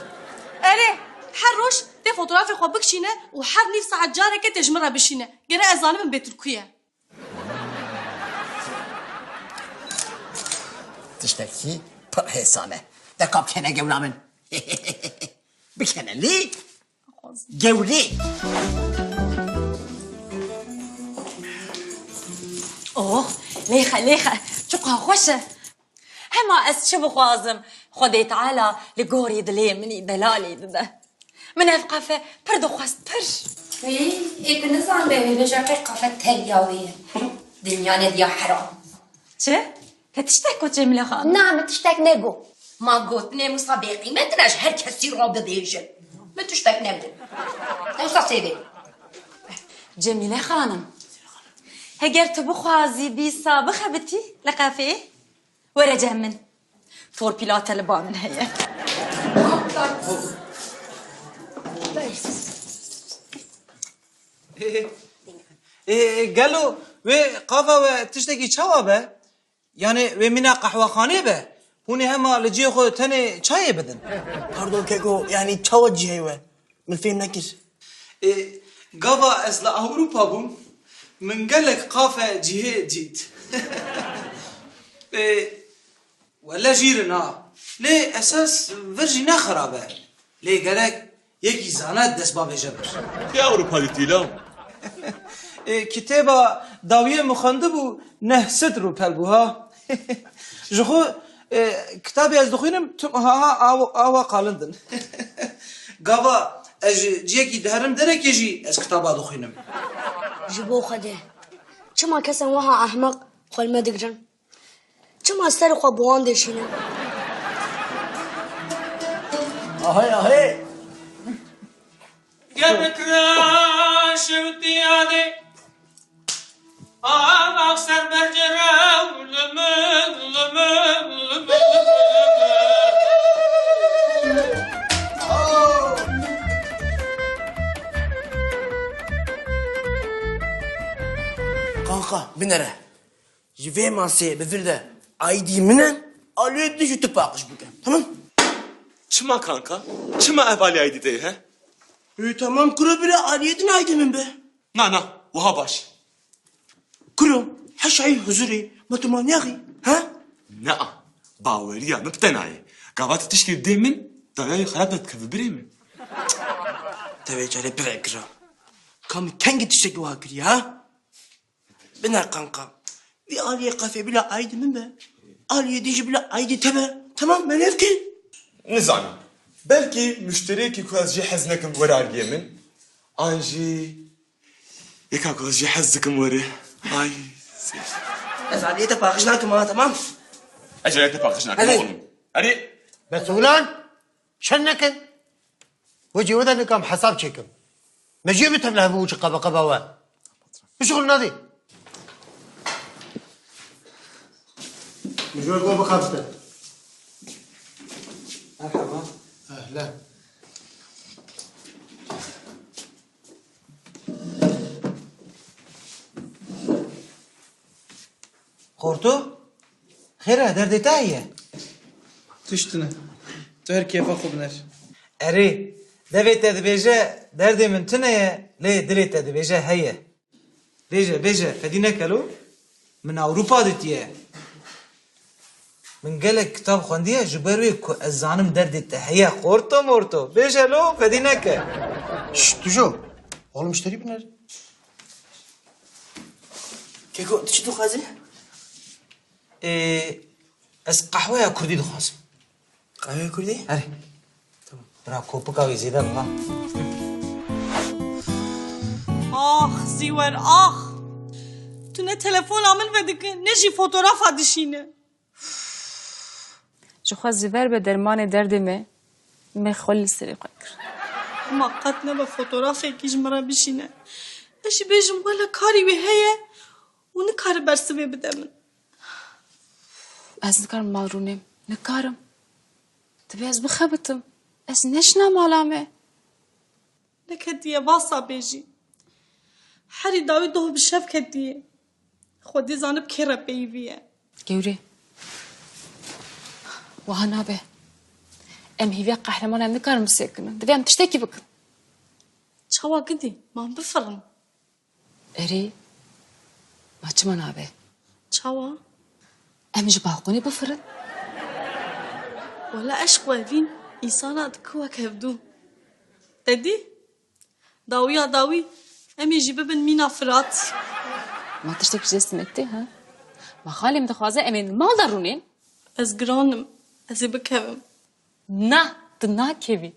Erê, her roj tê fotoğrafê xwe bikişîne û her nîv saet careke tê ji min re bişîne. Gere ez zanim bê tu li ku ye. Tiştekî pir hêsan e. De ka bikene gewra min. Bikene lê gewrê. Oh, lêxe, lêxe, çiqa xweş e. Hema ez çi bixwazim, Xwedê Teala li gorî dilê min î delalê dide. Min ev qafe pir dixwest, pir. Ê, ê tu nizanibe wê bêje qey qafe tevya wê ye. Dinya nediya heram. Çi? Te tiştek got Cemîle Xanim? Na, min tiştek negot. Ma gotinê wisa bêqîmet in e ji her kesî re bibêjin. Min tiştek negot. Te wisa sêvê. Cemîle Xanim, heger tu bixwazî dîsa bixebitî li qafeyê, were cem min. Torpîla te li ba min heye. Ê, ê, gelo wê qafa we tiştekî çawa be? Yanî wê mîna qehwexanê be? Hûn ê hema li cihê xwe tenê çayê bidin? Pardon keko, yanî çawa cihê we? Min fêm nekir. Ê, gava ez li Ewropa bûm, min gelek qafe cihê dît. Ê, wele jîr in ha. Lê esas vir jî ne xirab e. Lê gerek yekî zana dest bavêje vir. Kê Ewropa dîtî law? E, kitêba dawiyê min xwendibû, neh sed rûpel bû ha. Ji xwe, e, kitabê ez dixwînim, tim ha ha aw-, awa qalindin. Gava ez ji ciyekî diherim derekê jî ez kitaba dixwînim. Ji bo Xwedê. Çima kesên wiha ehmeq xwe li me digirin? Çima serê xwe bi wan dêşînin? Ahê, ahê! Gel bikira şewtiya dê. Ax, ax, ser bercere û limil, limil, limil, limil. Qanqa, binere. Ji vê masê bi vir de aîdî min e, aliyê din jî tu paqij bike. Tamam? Çima kanka? Çima ev alî aîdî te ye, he? Ê, tamam kuro, bira aliyê din aîdî min be. Na, na, wiha baş. Kuro, heşayî huzurê, ma tu manyaxî, ha? Na, baweriya min bi te nayê. Gava tu tiştê dê min, dayayê xerab de dikeve birê min. Tevê carê bire kiro. Ka min kengî tiştekî wiha kiriye, ha? Bine kanka. Vî aliyê qefê bila aîdî min be. Aliyê din jî bila aîdî te be. Tamam, me lêv kir. Nizanim. Belkî muşteriyekî ku ez jê hez nekim were aliyê min. An jî yeka ku ez jê hez dikim were. Ay. Ez aliyê te paqij nakim ha, tamam? Ez aliyê te paqij nakim, hadi oğlum. Hadi. Bes ulan. Çend nekin? Wecî wede nikam hesab çêkim. Me jê bi tevle hevû çi qebe qebe we. Bişuxul nadî. Mijor go bixebite. Merhaba. Ehlen. Xorto, xêr e, derdê te heye? Tişt tune. Tu her kêfa xwe biner. Erê, devê te dibêje, derdê min tune ye, lê dilê te dibêje heye. Bêje, bêje, fedî neke lo, min Ewropa dîtiye. Min gelek kitab xwendiye, ji ber wê ku ez zanim derdê te heye, xorto morto. Bêje lo, fedî neke. Şşt, tu jo. Oğlum, müşteri biner. Keko, tu çi dixwazî? Ê, ez qehweya kurdî dixwazim. Qehweya kurdî? Erê. Tamam. Bira, kopika wî zêde biha. Ax, Zîwer, ax! Tu ne telefona min vedike, ne jî fotoğrafa dişîne. Ji xwe Zîwer be dermanê derdê me, me xwe li serê xwe kir. Hema qet nebe fotoğrafekî ji min re bişîne. Ez jî bêjim wele karî wê heye û nikare bersivê bide min. Ez nikarim mal rûnêm. Nikarim. Divê ez bixebitim. Ez neşina mala me. Neketiye wasa bêjî. Herî dawî doh bi şev ketiye. Xwedê zanib kê re peyivî ye. Gewrê. Wiha nabe. Em hîviya qehreman em nikarin bisekinin. Divê em tiştekî bikin. Çawa gidî? Ma em bifirin. Erê, ma çima nabe? Çawa? Em ji balkonê bifirin. Wela eşq we vîn însana dike wek hevdû. Te dî? Dawiya dawî em ê jî bibin mîna Firat. Ma tiştek ji destê me tê, ha? Ma xalê min dixwaze em ê li mal de rûnên? Ez giran im. Ez ê bikevim. Na, tu nakevî.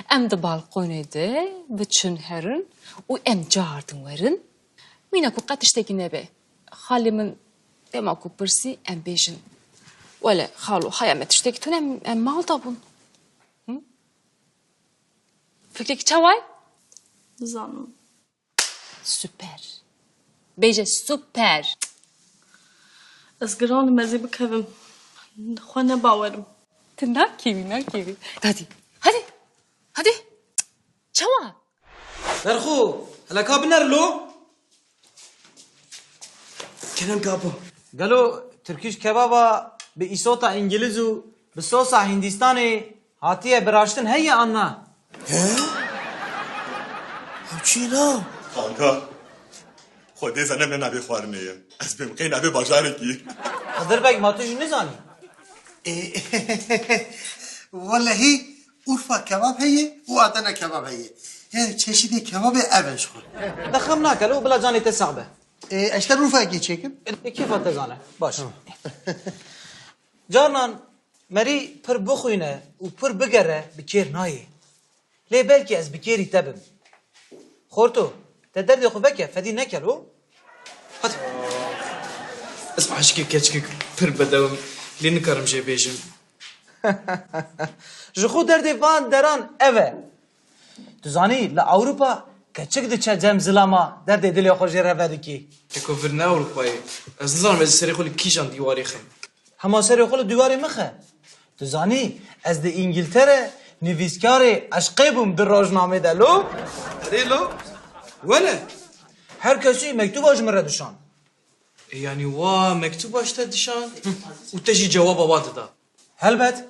Em di balkonê de biçin herin û em cardin werin. Mîna ku qet tiştekî nebe. Xalê min dema ku pirsî em bêjin. Wele xalo, haya me tiştekî tune em, em mal de bûn. Hı? Fikrek çawa ye? Nizanim. Super. Bêje super. Ez giran im, ez ê bikevim. Xwe ne bawerim. Tu nakevî, nakevî. Hadi, hadi, hadi. Çawa? Berxo, hele ka biner lo. Kerem kapo. Gelo Turkish kebaba bi îsota îngiliz û bi sosa Hindistanê hatiye biraştin heye an na? He? Ew çi la? Kanka, Xwedê zane ne navê xwarinê ye. Ez bêm qey navê bajarekî. Xidir Beg, ma tu jî nizanî? E, Welehî Urfa kebab heye û Adana kebab heye. Her çeşidê kebabê ev e ji xwe. Te xem nake lo, bila canê te sax be. E, ez ji te rûfekê çêkim. E, kêfa te zane. Baş. Carnan merî pir bixwîne û pir bigere bi kêr nayê. Lê belkî ez bi kêrî te bim. Xorto, te derdê xwe veke, fedî neke lo. Hadi. Ez aşikê keçikek pir bedew im, lê nikarim jê bêjim. Ji xwe derdê van deran ev e. Tu zanî, li Ewropa keçik diçe cem zilama, derdê dilê xwe jê re vedikî. Keko, vir ne Ewropayê. Ez nizanim ez ê serê xwe li kîjan dîwarê xim. Hema serê xwe li dîwarê mixe. Tu zanî, ez di Îngiltere nivîskarê eşqê bûm di rojnamê de lo. Erê lo? Wele? Her kesî mektuba ji min re dişan. E, yanî wa mektuba ji te dişan û te jî cewaba wa dida? Helbet.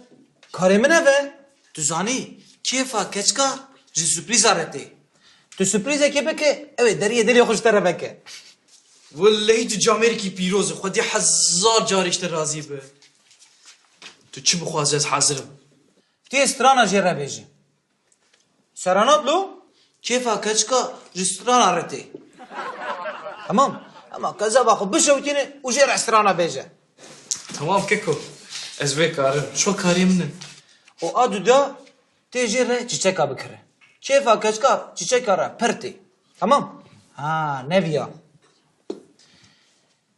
Karê min ev e. Tu zanî, kêfa keçika ji surprîza re tê. Tu surprîzekê bike, ew ê deriyê dilê xwe ji te re veke. Wellehî tu camêrikî pîroz î, Xwedî hezar carî ji te razî be. Tu çi bixwazî ez hazir im. Tu yê strana jê re bêjî. Serenat lo, kêfa keçika ji strana re tê. Temam. Ema kezeba xwe bişewtîne û jê re strana bêje. Temam keko. Ez vê karim. Ji xwe karê min in. Û a duda tê jê re çîçeka bikire. Kêfa keçika çîçeka re pir tê. Temam? Ha, neviya.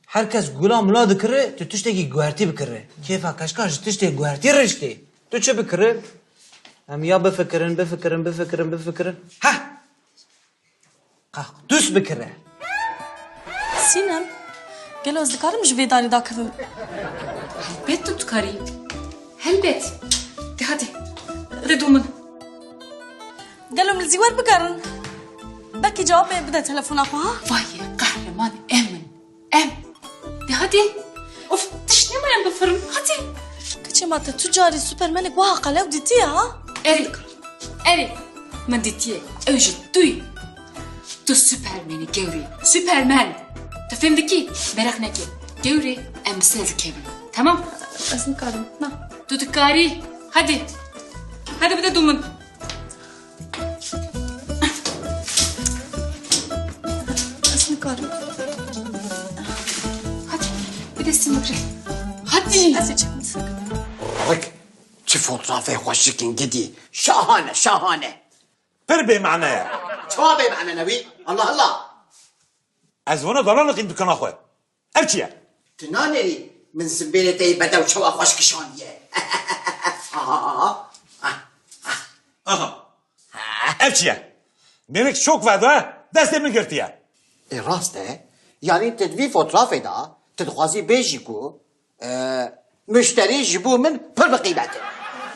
Her kes gula mula dikire, tu tiştekî guhertî bikire. Kêfa keçika ji tiştê guhertî rêj tê. Tu çi bikire? Em ya bifikirin, bifikirin, bifikirin, bifikirin. Heh! Qaktûs bikire. Sînem, gelo ez dikarim ji vê darê dakevim? Helbet tu dikarî. Helbet. De hadi. De dû min. Gelo min li zîwer bigerin? Belkî cewabê bide telefona xwe, ha? Vay qehreman em in. Em. De hadi. Of, tişt nemaye em bifirin. Hadi. Kiçê ma te tu carî Supermanek wiha qelew dîtiye, ha? Erê. Erê. Min dîtiye. Ew ji tu yî. Tu Supermanî gewrî. Superman. Tu fêm dikî? Meraq neke. Gewrê em li ser dikevin. Temam? Ez nikarim. Na. Tu dikarî. Hadi. Hadi bide dû min. Ez nikarim. Hadi, bir de simigre. Hadi. Ez ê çekim. Bak, çi fotoğrafê xweşik in gidî. Şahane, şahane. Pir bêmane ye. Çawa bêmane ne wî? Allah Allah. Ez vana dala niqîm dikana xwe. Ev çi ye? Tu nanêrî min zimbêlê te yê bedew çawa xweş kişandiye. Aha. Ev çi ye? Mêrik şok ve de destê min girtiye. E, rast e. Yanî tu di vî fotoğrafê de tu dixwazî bêjî ku, e, muşterî ji bo min pir bi qîmet e.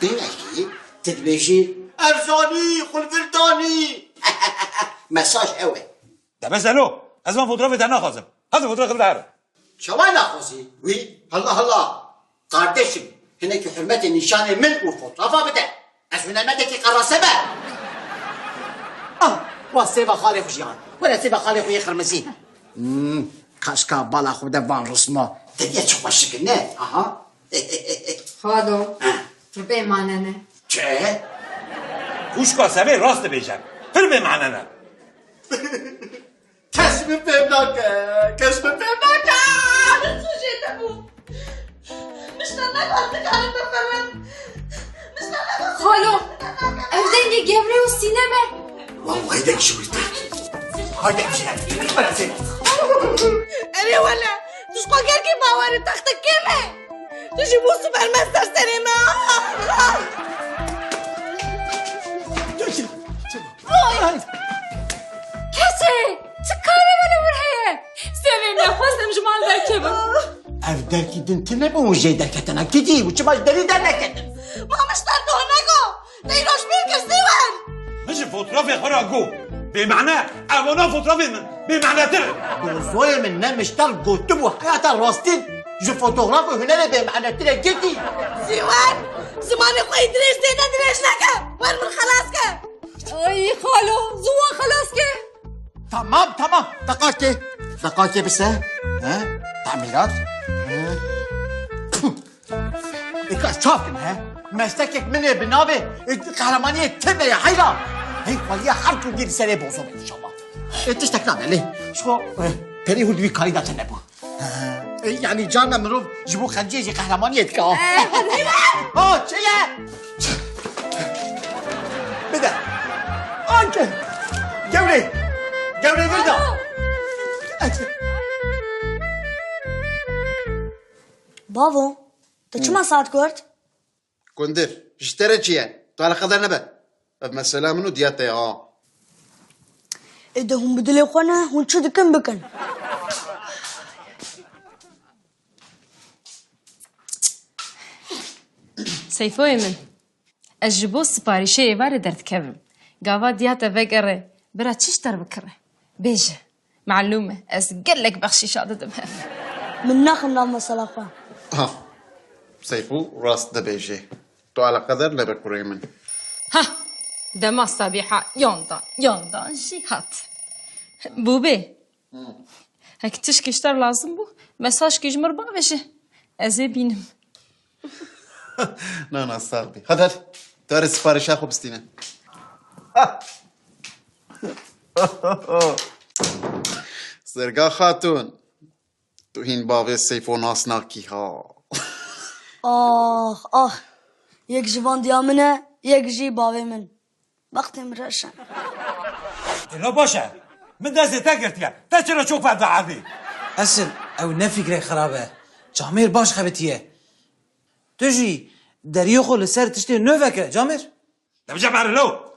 Bêyekî tu dibêjî erzanî, xwe li vir danî. Mesaj ew e. De bes elo, ez van fotoğrafê te naxwazim. Hadi fotoğrafê te here. Çawa naxwazî? Wî, Allah Allah. Kardeşim, hinekî hurmetê nîşanê min û fotoğrafa bide. Ez hunermendekî qerase me. Ah, wa sêva xalê xwe jiyan. Were sêva xalê xwe yê qirmizî. Hmm, kaşka bala xwe de van risma. Te diye çi xweşik ne? Aha. Xalo, Ha. Tu bêmane ne. Çi? Xwişka Sevê rast dibêje. Pir bêmane ne. Kes min fêm nake, kes min fêm nake. Min sûcê te bû. Min ji te nexwest nikarim bifirim. Min ji te nexwest Xalo, ev dengê gevrê û Sînem e. Wallahî deng ji wî tê. Haydi em jî hevdî. Bera sê. Erê wele, tu ji xwe gelkî bawer î, texte kêm e. Tu jî bû Superman ser serê me. Vay! Keçê! Çi karê me li wir heye? Sevê me, xwestim ji mal derkevim. Ev derkî din tune bû û jê derketine gidî û çima ji derî derneketin? Ma min ji te doh nego. Te îro ji bîr kir Sîwer. Min ji fotoğrafê xwe re got. Bêmane, evana fotoğrafê min bêmanetir. Dozoyê min ne min ji te gotibû heyata rastî ji fotoğraf û hunerê bêmanetir e gidî. Sîwer, zimanê xwe yî dirêj zêde dirêj neke. Wer min xelas ke. Ay xalo, zû wan xelas ke. Tamam, tamam. Deqakê. Deqakê bise. He? Tamîrat. He? Puh. E, Ez çav kim he? Meslekek min ê bi navê, e, qehremaniyê tune ye heyran. Hey, xweliya her tundî li serê bozo bê inşallah. E, tiştek nabe lê. Ji xwe, e, perê hûr di wî karî de tune bû. E, yanî carna mirov ji bo xenciyê jî qehremaniyê dike ha. Ha, çi ye? Bide. Anke. Gewrê. Gewrê vir da. Bavo, tu çima saet kurt? Kundir, ji te re çi ye? Tu eleqedar nebe. Ev mesela min û diya te ye ha. Ê de hûn bi dilê xwe ne, hûn çi dikin bikin. Seyfoyê min, ez ji bo siparîşê êvarê derdikevim. Gava diya te vegere, bira çi ji te re bikire? Bêje. Melûm e, ez gelek bexşîşa didim hev. Min naxim nav mesela xwe. Ha. Seyfû rast dibêje. Tu eleqedar nebe kurê min. Ha! Dema Sabîha yan dan, yan dan jî hat. Bûbê. Hek tişkî ji te lazim bû, mesajkî ji min re bavêje. Ez ê bînim. Na, na, sax bî. Hadi, hadi. Tu erê siparişa xwe bistîne. Zerga Xatun, tu hîn bavê Seyfo nas nakî ha. Ah, ah. Yek ji van diya min e, yek jî bavê min. Bextê min reş e. Êla baş e. Min destê te girtiye. Te çira çok feda erdî? Esil, ew ne fikrek xirab e. Camêr baş xebitiye. Tu jî deriyê xwe li ser tiştê nû veke, Camêr. Demce bere lo.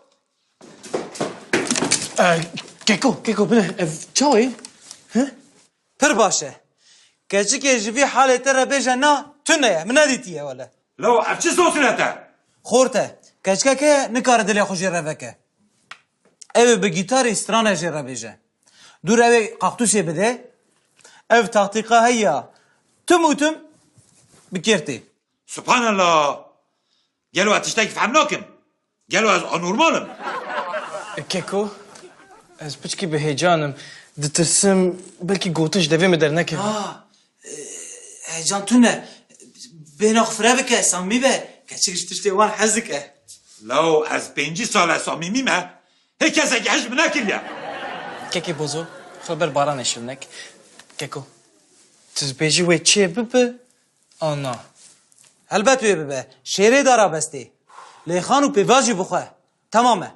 E, Keko, Keko, bine, ev çawa ye? He? Pir baş e. Keçikê ji vî halê te re bêje na, tune ye. Min nedîtiye wele. Lo, ev çi sosin e te? Xort e. Keçikek heye, nikare dilê xwe jê re veke. Ew ê bi gîtarê strane jê re bêje. Dûr ew ê kaktûsê bide. Ev taktîka heye ya. Tim û tim bi kêr tê. Subhanallah. Gelo ez tiştekî fehm nakim. Gelo ez anormal im? Keko, ez piçkî bi heyecan im. Ditirsim, belkî gotin ji devê min dernekeve. Ha, e, heyecan tune. Bêhna xwe fire bike, samîmî be. Keçik ji tiştê wan hez dike. Law, ez pêncî sal e samîmî me. Hê kesekî hej min nekiriye. Kekê bozo, xwe ber baranê şivnek. Keko, tu dibêjî wê çê bibe, Ana. Helbet wê bibe. Şêrê darabestê. Lêxan û pêvajoyê bixwe. Temam e.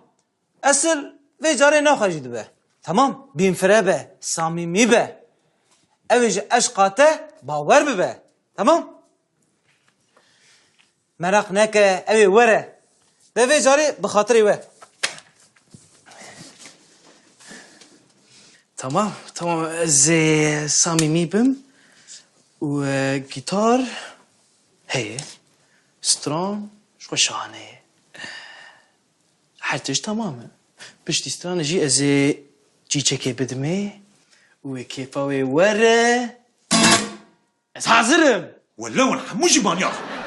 Esil vê carê naxwe jî dibe. Temam. Bînfire be. Samîmî be. Ew ê ji eşqa te bawer bibe. Temam. Meraq neke, ew ê were. De vê carê bi xatirê we. Tamam, tamam. Ez ê samîmî bim û, e, gîtar heye. Stran ji xwe şahane ye. Her tişt tamam e. Piştî stranê jî ez ê çîçekê bidimê û wê kêfa wê were. Ez hazir im. Wele hûn hemû jî manyak in.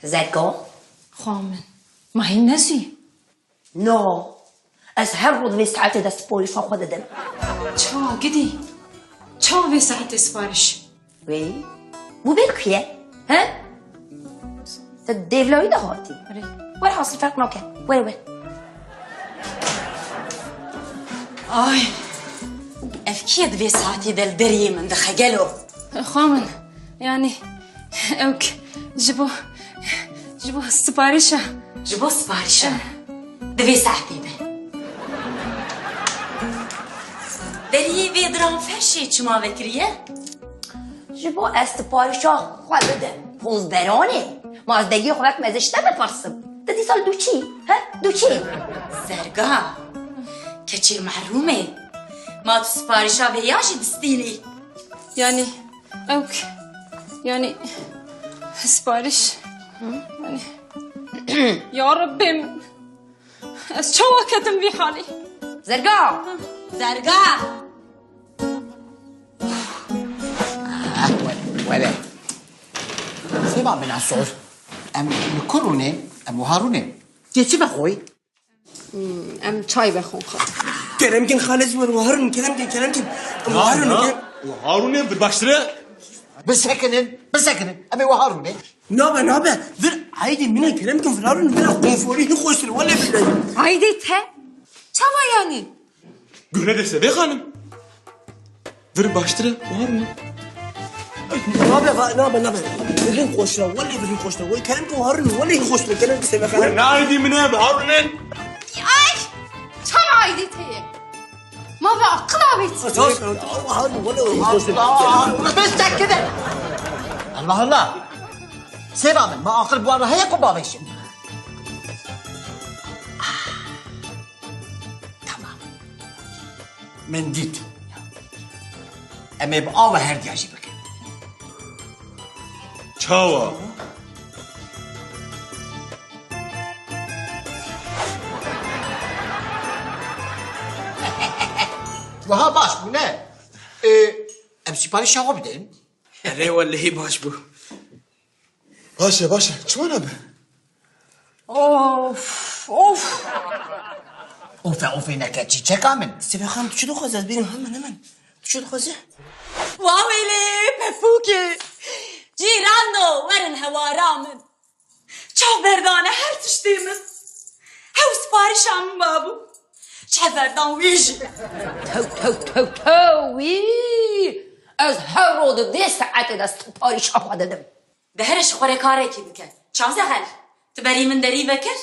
Zeko. Xwa min. Ma hîn nezî? No. Ez her roj vê saetê de siparişa xwe didim. Ça gidî? Ça vê saetê sipariş? Wê? Bûbê ku ye? He? Te dêvlayî de hatî. Erê. Werhasil ferq nake. Were, were. Ay. Ev kî ye di vê saetê de li deriyê min dixe gelo? Xwa min. Yanî, ew k-, ji bo, ji bo siparişa. Ji bo siparişa? Di vê saetê de. Deriyê vê diranfeşê çima vekiriye? Ji bo ez siparişa xwe bidim pozberanê. Ma ez deriyê xwe vekim ez ê ji te bipirsim. Tu dîsa li dû çî? He? Dû çî? Zerga. Keçê mehrûmê. Ma tu siparişa vê ya jî distînî? Yanî, ew k-, yanî, sipariş. Yanî, ya Rebbê min. Ez çawa ketim vî halî? Zerga! Zerga! Ah, were, were. Sen Ba min a sor. Em li ku rûnê? Em wiha rûnê. Tê çi vexwî? Hmm, em çay vexwin xwe. Kerem kin xalê ji wer wiha rûn, kerem kin, kerem kin. Em wiha rûn, kerem. Wiha rûnê, vir baştir e. Bisekinin, bisekinin. Em ê wiha rûnê. Nabe, nabe. Vir aydê min e, kerem kin, vir rûn, vir konforî hîn xweştir, wele billahi. Aydê te? Çawa yanî? Guhne de Sevê xanim. Vir baştir e, wiha rûnê. Nabe, va-, nabe, nabe. Vir hîn xweştir e, wele vir hîn xweştir e. Wele kerem kin, wiha rûnê, wele hîn xweştir e, kerem kin, Sevê xanim. Wele aydê min e, wiha rûnê. Ay! Çawa aydê te ye? Ma ve aqil avêt. Wiha rûnê, wele vir hîn xweştir e. Allah, bes çek kide. Allah Allah. Seva min, ma aqil bi wan re heye ku bavêjim? Tamam. Min dît. Em ê bi ava herdiya jî bikin. Çawa? Wiha baş bû, ne? Ê, em siparîşa xwe bidin. Erê, welehî baş bû. Baş e, baş e. Çima nabe? Of, of. Ofe, ofe neke çîçeka min. Sibê Xan, tu çi dixwazî? Ez bêrim hemen, hemen. Tu çi dixwazî? Wa wêlê, pefûkê. Cîrano, werin hewara min. Çav berdane her tiştê min. Hew siparişa min mabû. Çav berdan wê jî. Tew, tew, tew, tew, wî. Ez her ro di vê saetê de siparişa xwe didim. De here ji xwe re karekî bike. Çav zehel. Tu berî min derî vekir?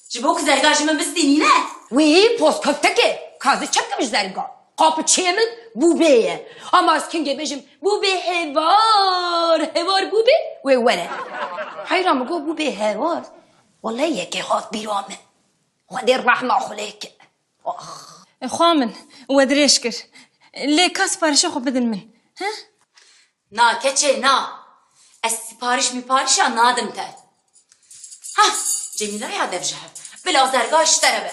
Ji bo ku zerga ji min bistînî ne? Wî poz köfteke. Ka ez çi bikim ji zerga? Qapçiyê min bûbê ye. Ama ez kingê bêjim, bûbê hêvar, hêvar bûbê, wê were. Heyra min got, bûbê hêvar. Wele yekê hat bîra min. Xwedê rehma xwe lê ke. Ax. Xwa min, we dirêj kir. Lê ka siparişê xwe bidin min. He? Na keçê na. Ez sipariş miparişa nadim te. Ha, Cemîla ya dev ji hev. Bila zerga ji te re be.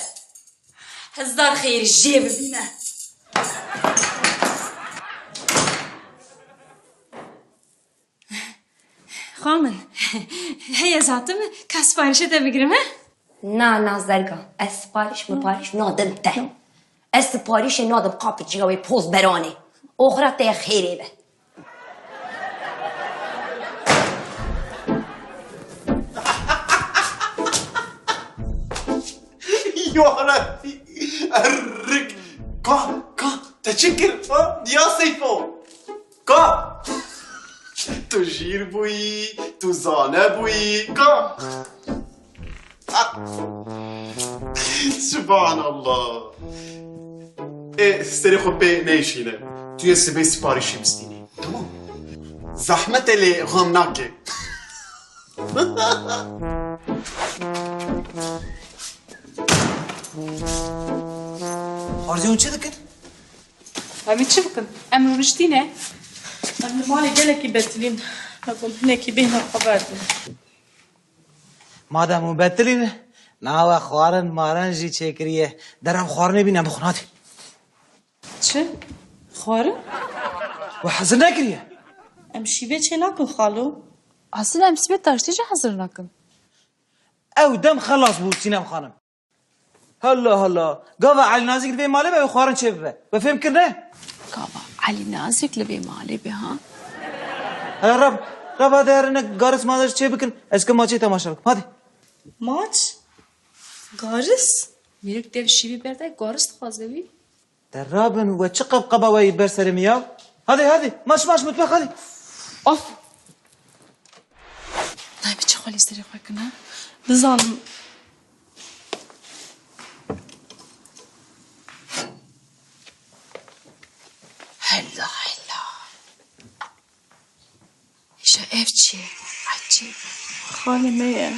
Hezar xêr jê bibîne. Xwa min, heye zatim ka siparişê te bigirim, he? Na, na zerga. Ez sipariş miparîş nadim te. Ez siparîşê nadim qapçiya wê poz beranê. Oxira te xêrê be. Ya Rebbî, errik. Ka, ka, te çi kir? Ha? Ya Seyfo. Ka. Tu jîr bûyî, tu zane bûyî. Ka. Subhanallah. Ê, serê xwe pê neyşîne. Tu yê sibê siparîşî bistînî. Tamam. Zehmet e lê xam nake. Arzê hûn çi dikin? Em ê çi bikin? Em rûniştî ne? Em li malê gelekî betilîn. Me got hinekî bêhna xwe berdin. Madem hûn betilî ne, nawe xwarin marin jî çêkiriye. Derev xwarinê bîne bixwin, hadi. Çi? Xwarin? We hezir nekiriye? Em şîvê çê nakin xalo. Aslında em sibê taştê jî hezir nakin. Ew dem xelas bû Sînem xanim. Halla halla. Gava Elî Nazik li vê malê be, ew xwarin çê bibe. We fêm kirine? Gava Elî Nazik li vê malê be, ha? He, rab, rab hadi herine garis madir çê bikin. Ez kim maçê temaşe bikim. Hadi. Maç? Garis? Mîrik dev şîvî berde, garis dixwaze wî. De rabin we çi qebqeba we yî ber serê min ya? Hadi, hadi, maç, maç, mutbex, hadi. Of! Nayê min çi xwelî serê xwe kine? Nizanim. Hela, hela. Îşa ev çi ye? Ecêb. Xalê me ye.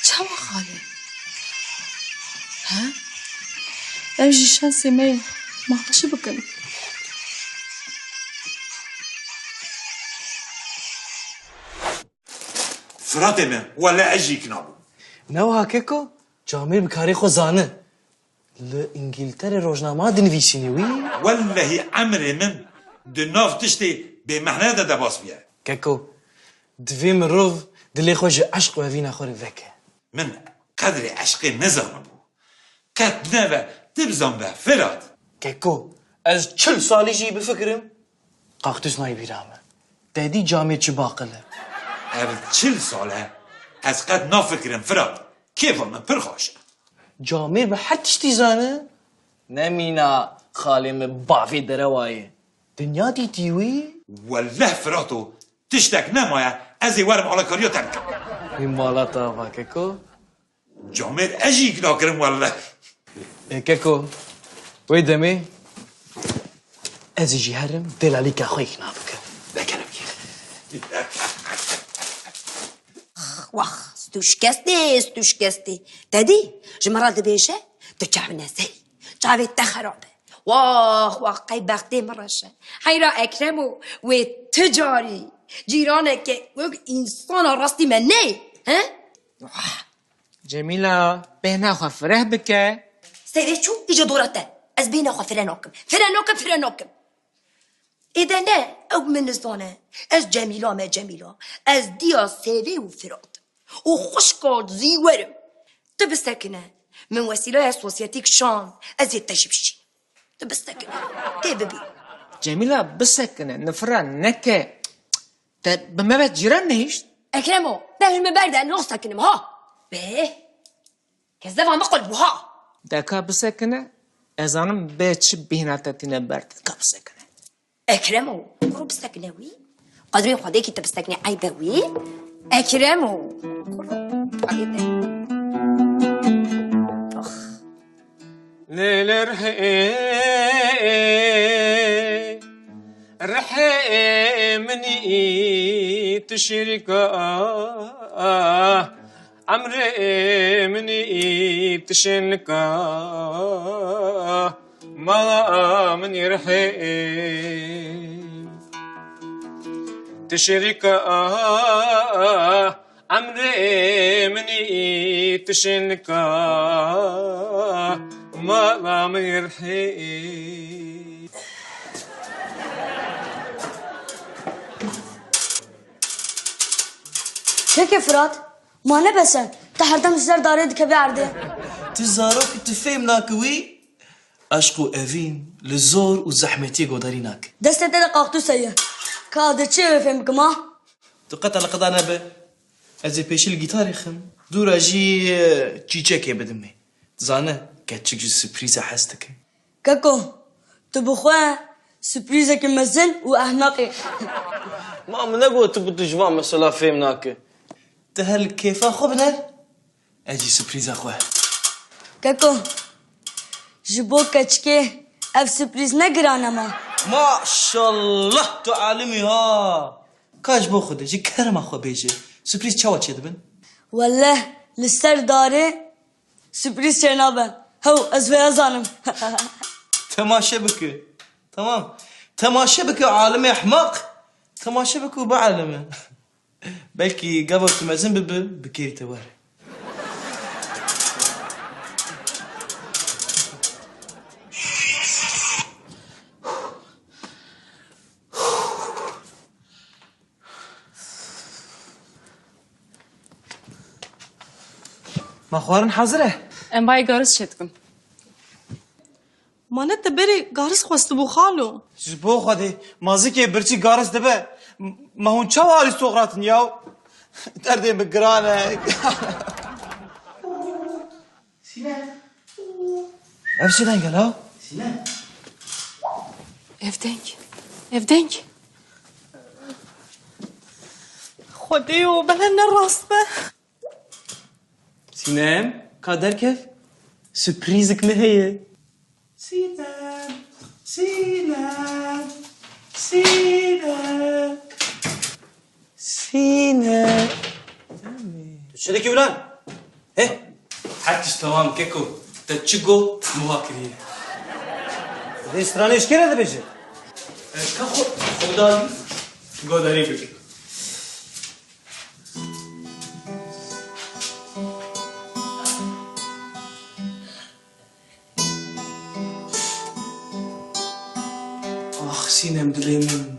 Çawa xalê? Ha? Ev jî şansê me ye. Ma çi bikin? Firatê me, wele ez jî ikna bûm. Ne wiha keko? Camêr bi karê xwe zane. Li Îngîlterê rojnama dinivîsînî wî? Wellehî emrê min di nav tiştê bêmehne de debas bûye. Keko, Divê mirov dilê xwe ji eşq û evîna xwe re veke. Min qedrê eşqê nezanibû. Qet nebe, tu bizanbe, Firat. Keko, ez çil salî jî bifikirim, Kaktûs nayê bîra min. Te dî camêr çi baqil e? Ev çil sal e, ez qet nafikirim, Firat. Kêfa min pir xweş e. Camêr bi her tiştî zane. Ne mîna xalê min bavê derewa ye. Dinya dîtî wî? Welleh Firato, tiştek nemaye, ez ê werim alakariya te bikim. Wî mala te ava Keko. Camêr ez jî îkna kirim welleh. Ê Keko, wê demê ez ê jî herim delalîka xwe îkna bikim. Vekerim kê. Wax, stû şikestê, stû şikestê. Te dî, ji min re dibêje, tu çav neserî. Çavê te xerab e. Wax, wax, qey bextê min reş e. Heyra Ekremo, wê ti carî cîraneke wek însana rastî me neyê, he? Wax. Cemîla, bêhna xwe fireh bike. Sêvê çû, îca dora te. Ez bêhna xwe fireh nakim. Fireh nakim, fireh nakim. Êde ne, ew min nizane. Ez Cemîla me Cemîla. Ez diya Sêvê û Firat im. Û xwişka Zîwer im. Tu bisekine. Min wesîlaya sosyetî kişand. Ez ê te jî bişînim. Tu bisekine. Tê bibî. Cemîla, bisekine, nifira neke. Te bi me ve cîran nehişt? Ekremo, te ji min berde, ez niho sekinim, ha? Bê. Kezeba min qul bû, ha? Deka bisekine, ez zanim bê çi bîhna te tîne ber te. Deka bisekine. Ekremo, kuro bisekine wî. Qedrê Xwedê kî te bisekine eybe wî. Ekremo. Kuro. Aybe. Ax. Lê lê rihê, rihê min î tişirîka, emrê min î tişinika, mala min î rihê tişirîka. Emrê min î tişinika, mala min rihê. Keke Firat, ma ne bes e, te herdem ji ser darê dikeve erdê. Tu zarok î, tu fêm nake wî. Eşq û evîn li zor û zehmetiyê godarî nake. Destê te de kaktûs heye. Ka de çi fêm bikim ha? Tu qet eleqeda nebe. Ez ê pêşî li gîtarê xim. Dûra jî, e, çîçekê bidim wê. Dizane, keçik ji sürprîze hez dike. Keko, tu bi xwe sürprîzeke mezin û ehmeq î. Ma min negot tu bi tu ji van mesela fêm nake. Tu her li kêfa xwe biner. Ez jî sürprîza xwe. Keko, ji bo keçikê ev sürprîz ne giran e ma. Maşallah, tu alim î ha. Ka ji bo Xwedê, ji kerema xwe bêje, sürprîz çawa çêdibin? Welleh, li ser darê sürprîz çênabe. Hew, ez vêya zanim. Temaşe bike. Tamam. Temaşe bike, alimê ehmaq. Temaşe bike û bielime. Belkî gava tu mezin bibe, bikerî te were. Ma xwarin hazir e? Em bayê garis çêdikin. Ma ne te berê garis xwestibû xalo? Ji bo Xwedê, ma zikê birçî garis dibe. M-, ma hûn çawa arîstokrat in yaw? Derdê min giran e. Sîne. Ev çi deng e law? Sîne. Ev deng. Ev deng. Xwedêyo, bele ne rast be. Sînem, ka derkev, sürprîzik me heye. Sînem, Sînem, Sînem, Sînem. Tu çi dikî wî lan? He? Her tişt temam keko. Te çi got, min wa kiriye. Vê stranê ji kê re dibêje? E, ka xwe, xwe bi dalî, godarî bike. Ax Sînem dilê min.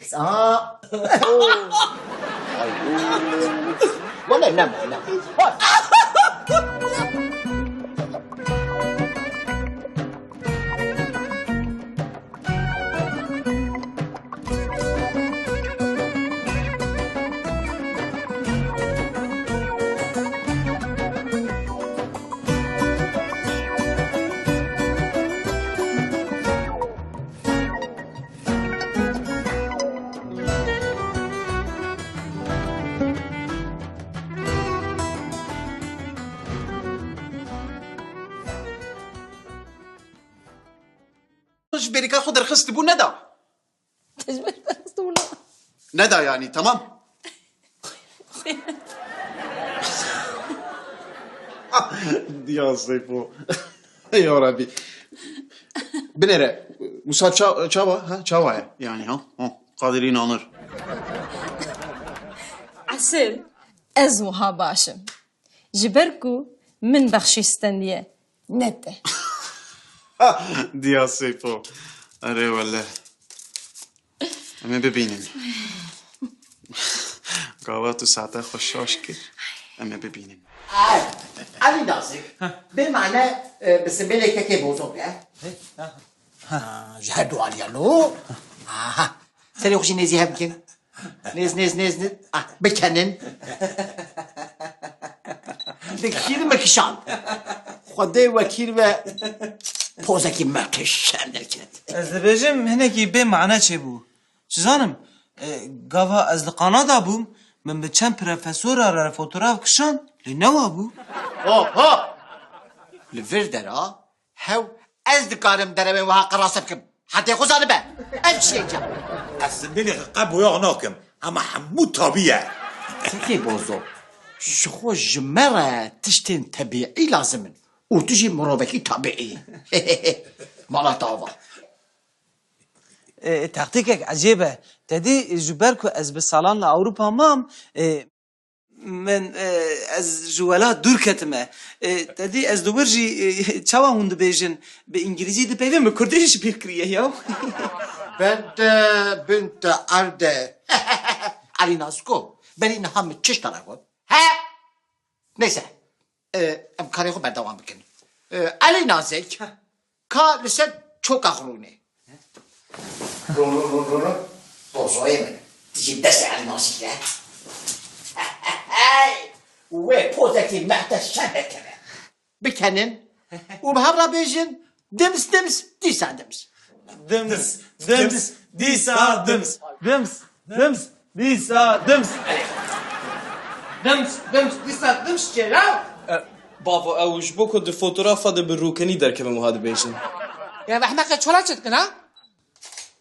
Sa. Wele nema, nema. Ji bêrîka xwe derxistibû neda. Te ji ber derxistibû ne. Neda yanî, tamam. Ya Seyfo. Ya Rabbi. Binêre. Wisa ça-, çawa, ha? Çawa ye? Yani, ha? Ha. Kadir inanır. Esil, ez wiha baş im. Ji ber ku min bexşîş stendiye, ne te. Diya Seyfo. Erê wele. Em ê bibînin. Gava tu saeta xwe şaş kir. Em ê bibînin. Ay, Elî Nazik. Bê mane, e, bi simbêlê kekê bozo be. Ha, ji her du aliya lo. Aha. Serê xwe jî nêzî hev bikin. Nêz, nêz, nêz, nêz. Ah, bikenin. Dikîr me kişand. Xwedê wekîl ve pozekî mehteşem derket. Ez dibêjim hinekî bê mane çêbû. Çi zanim, e, gava ez li Kanada bûm, min bi çend profesora re fotograf kişand, lê newa bû. Hop, hop! Li vir dera, hew, ez dikarim derewên wiha qerase bikim. Hetê xwe zanibe. Ev çi ye? Ez simbêlê xwe qe boyax nakim, hema hemû tabî ye. Kekê Bozo, ji xwe ji me re tiştên tebîî lazim in. Û tu jî mirovekî tabiî yî. Mala te ava. E, taktîkek ecêb e. Te dî ji ber ku ez bi salan li Ewropa mam, e, min, e, ez ji welat dûr ketime. E, te dî ez li wir jî, e, çawa hûn dibêjin, bi îngilîzî dipeyvin, bi kurdî jî bîr kiriye ya. Bente binte erde. Elî Naziko, berî niha min çi ji te re got? He? Neyse. E, em karê xwe berdewam bikin. E, Elî Nazik, ka li ser çoka xwe rûnê. Rûn, rûn, rûn, rûn, rûn. Bozoyê min. Dijî destê Elî Nazik de. Hey! Wê pozekî mehteşem vekeve. Bikenin û bi hev re bêjin, dims, dims, dîsa dims. Dims, dims, dîsa dims. Dims, dims, dîsa dims. Dims, dims, dîsa dims çêra. E, bavo, ew ji bo ku di fotografa de bi rûkenî derkevin wiha dibêjin. Ya ehmeqe, çora çi dikin ha?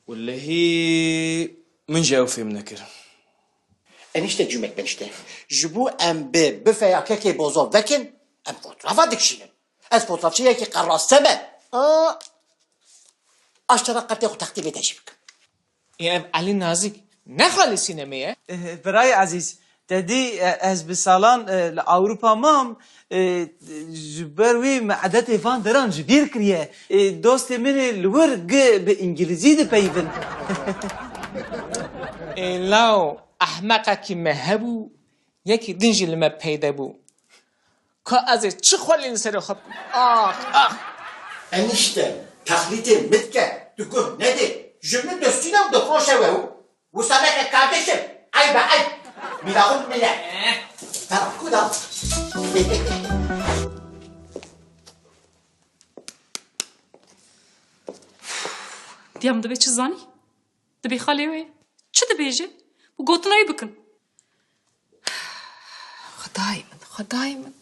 Wellehî min jî ew fêm nekir. Enişte cûmek benişte. Ji bo em bi bifeya kekê bozo vekin, em fotografa dikişînin. Ez fotoğrafçiyekî qerase me. Aa, aştera qertê xwe teqdîmê te jî bikim. Ê, ev Elî Nazik ne xalê sînemê ye? Eh, birayê ezîz, te dî, eh, ez bi salan, eh, li Ewropa mam, eh, ji ber wî me edetê van deran ji bîr kiriye. Eh, dostê min ê li wir gi bi îngilîzî dipeyivin. Ê, law, ehmeqekî me hebû, yekî din jî li me peyde bû. Ka ez ê çi xwelî li serê xwe bikim? Ax, ax! Enişte, teqlîdê min dike, tu guh nedê. Ji min distîne û difroşe we û wisa neke kardeşim. Eyb e, eyb. Mîlaxûn min e. Ferah ku da? Diyam dibe çi zanî? Dibê xalê wê çi dibêje? Bi gotina wî bikin. Xwedayê min, Xwedayê min.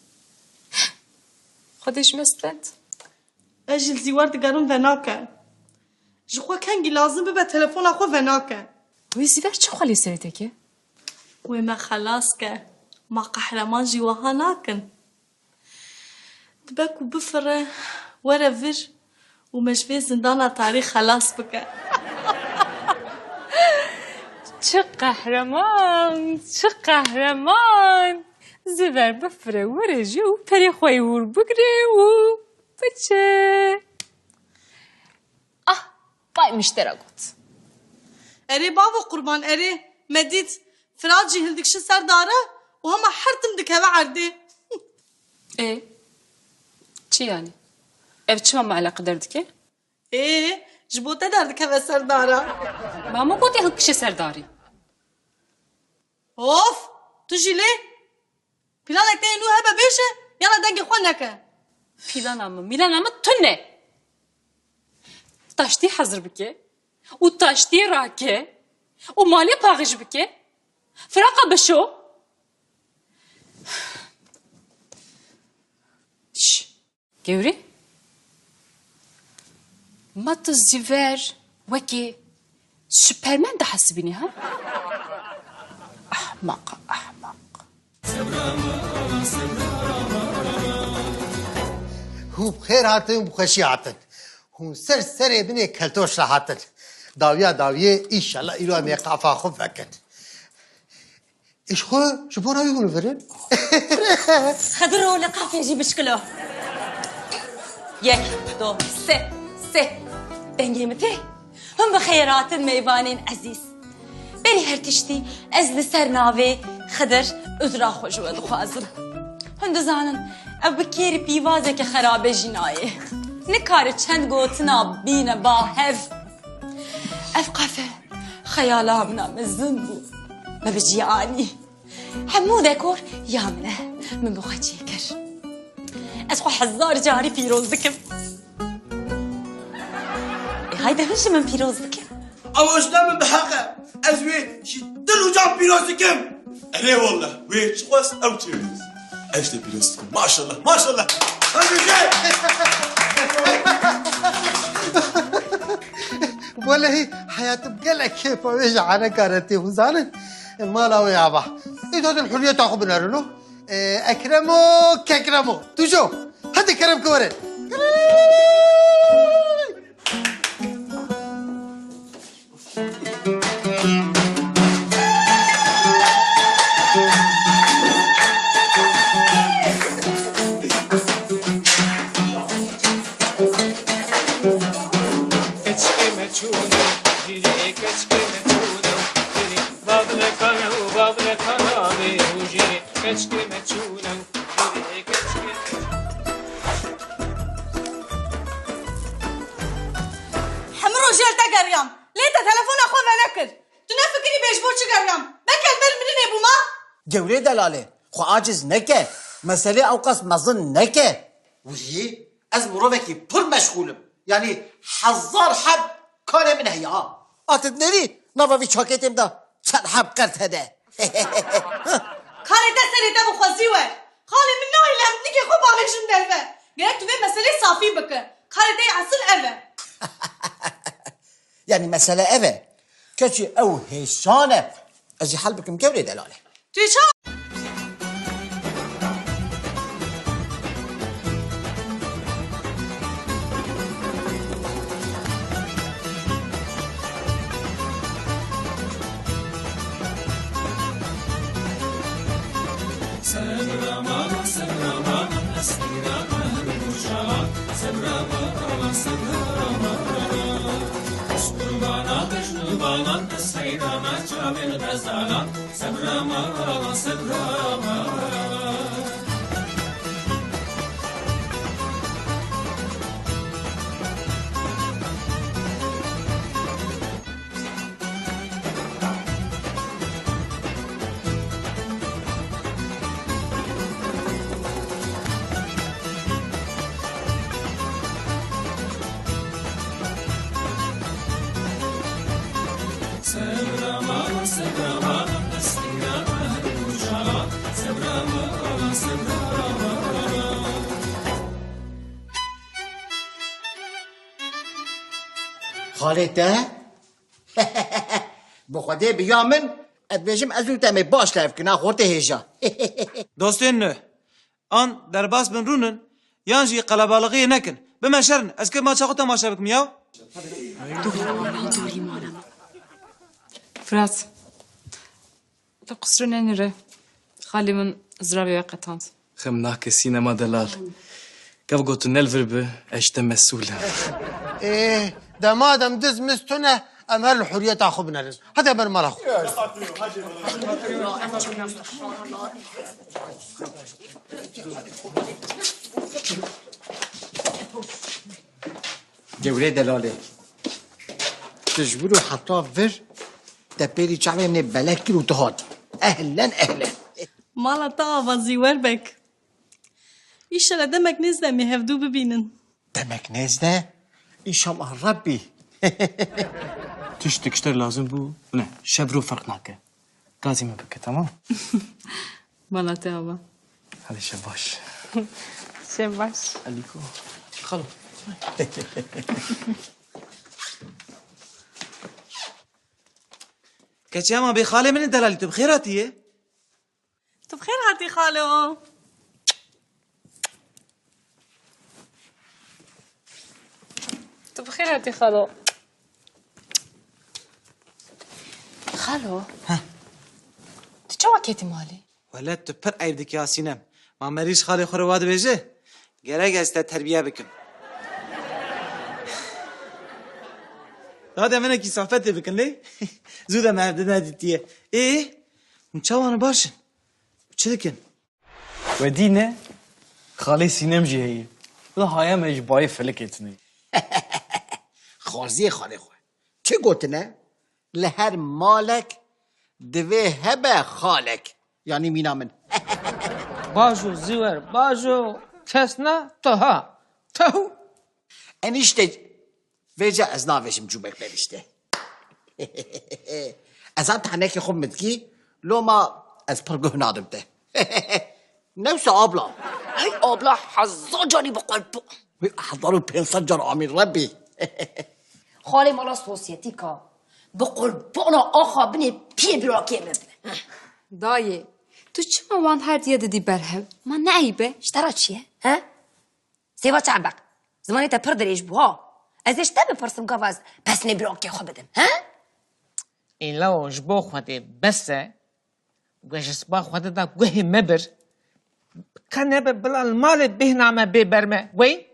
Xwedê ji me stend. Ez jî li Zîwer digerim venake. Ji xwe kengî lazim bibe telefona xwe venake. Wê Zîwer çi xwe lê serê te ke? Wê me xelas ke. Ma qehreman jî wiha nakin. Dibe ku bifire, were vir û me ji vê zindana tarî xelas bike. Çi qehreman, çi qehreman! Zîver bifire were jî û perê xwe yê hûr bigire û biçe. Ah, vay miştera got. Erê bavo qurban, erê. Me dît Firat jî hildikişi ser dare û hema her tim dikeve erdê. Ê, çi yanî? Ev çima me eleqedar dike? Ê, ji bo te derdikeve ser dara. Ma min gotê hilkişe ser darê. Of! Tu jî lê? Planek te yê nû hebe bêje, yana dengê xwe neke. Plana min, mîlana min tune. Taştî hezir bike û taştiyê rake û malê paxij bike. Firaqa Beşo. Şş, Gewrî? Ma tu Zîver wekî Superman dihesibînî, ha? Ehmaq, ehmaq. Hûn bi xêr hatin, bi xweşî hatin. Hûn ser serê binê keltoş re hatin. Dawiya dawiyê, înşallah îro em ê qafa xwe vekin. Îşxwe ji bona wî hûn virin. Xedir û li qafê jî bişkilo. Yek, do, sê, sê. Dengê min tê. Hûn bi xêr hatin mêvanên ezîz. Berî her tiştî ez li ser navê Xidir uzra xwe ji we dixwazim. Hûn dizanin ev bi kêrî pîvazeke xerabe jî nayê. Nikare çend gotina bîne ba hev. Ev qafe xeyala min a mezin bû. Me bi cî anî. Hemû dekor ya min e. Min bi xwe çêkir. Ez xwe hezar carî pîroz dikim. Ê, hayde hûn jî min pîroz bikin. Ew ji te min bi heq e. Ez wê ji dil û can pîroz dikim. Erê wallah, wê çi xwest ew çêbû. Ez te pîroz dikim. Maşallah, maşallah. Hadi gel. Welehî heyatim gelek kêfa wê ji aneka re tê, hûn zanin. Mala wê ava. Îdadin hurriyeta xwe binerino. Ee, Ekremo, Kekremo. Tujo. Hadi kerem ki were. Keçikê me çûne, jîrê keçikê me çûne, jîrê bavlekane û bavlekana bê û jîrê keçikê me çûne û jîrê keçikê me çûne. Hemû rojê li te geriyam. Lê te telefona xwe venekir. Tu nefikirî bê ji bo çi geriyam. Belke li ber mirinê bûma? Gewrê delalê, xwe aciz neke. Meselê ewqas mezin neke. Wî, ez mirovekî pir meşxûl im. Yanî hezar heb Xalê min heye ha. A tu dinêrî nava vî çakêtê min de çend heb qert hede. Karê te serê te bi xwezî we. Xalê min nahêle em nikê xwe bavêjin derve. Gerek tu vê meselê safî bike. Karê te yê esil ev e. Yanî mesele ev e. Keçî ew hêşan e. Ez jî hel bikim gewrê delal e. Tu ça? Xalê te? Bi Xwedê bi ya min, ez dibêjim ez û te em ê baş li hev kin, ha, xortê hêja. Dostên nû, an derbas bin rûnin, yan jî qelebalixiyê nekin. Bimeşerin, ez kê maça xwe temaşe bikim yaw. Firat, tu qisrû nenîre. Xalê min ziravê we qetand. Xem nake sînema delal. Gav gotu nel vir bi, ez ji te mesûl im. Ê, dema dem diz miz tune, em her li huriyeta xwe binerin. Hadi em berin mala xwe. Gewrê delalê. Tu ji wir û heta vir te pêrî çavê min ê belek kir û tu hatî. Ehlen, ehlen. Mala te ava Zîwer Beg. Îşellah demek nêz de em ê hevdû bibînin. Demek nêz de? Înşallah Rebbî. Tiştek ji te lazim bû, ne, şev rû ferq nake. Gazî min bike, tamam? Mala te ava. Hadi şev baş. Şev baş. Alîko. Xalo. Keçê ema bê xalê min ê delalî, tu bi xêr hatiyê? Tu bi xêr hatî xalo. Tu bi xêr hatî xalo. Xalo. Heh. Tu çawa ketî malê? Wele tu pir eyb dikî ya Sînem. Ma merî ji xalê xwe re wa dibêje? Gerek ez te terbiye bikim. Dade minekî sohbetê bikin lê. Zû de me hevdine dîtiye. Ê, hûn çawan baş in? Çi dikin? Wedî ne? Xalê Sînem jî heye. Bila haya me ji bayê felikê tune. Xwarziyê xalê xwe. Çi gotine? Li her malek divê hebe xalek. Yanî mîna min. Bajo Zîwer, bajo, kes ne, tu ha. Tehu. Enişte, vêca ez navêjim cûmek benişte. Ez an tehnekê xwe min dikî, loma ez pir guh nadim te. Newse abla. Hey abla, hezar carî bi qelb. Hezar û pênc sed car amîn Rebbî. Xalê mala sosyetîka. Bi qurbana axa binê piyê birakê min be. Dayê, tu çima wan her diye didî berhev? Ma ne eyb e? Ji te re çi ye? He? Sêva çabeq. Zimanê te pir dirêj bû ha. Ez ê ji te bipirsim gava ez pesnê birakê xwe bidim. He? Îlawo ji bo Xwedê bes e. Guh ji spa Xwedê de guhê me bir. Ka nebe bila li malê bêhna me bê ber me. Wey?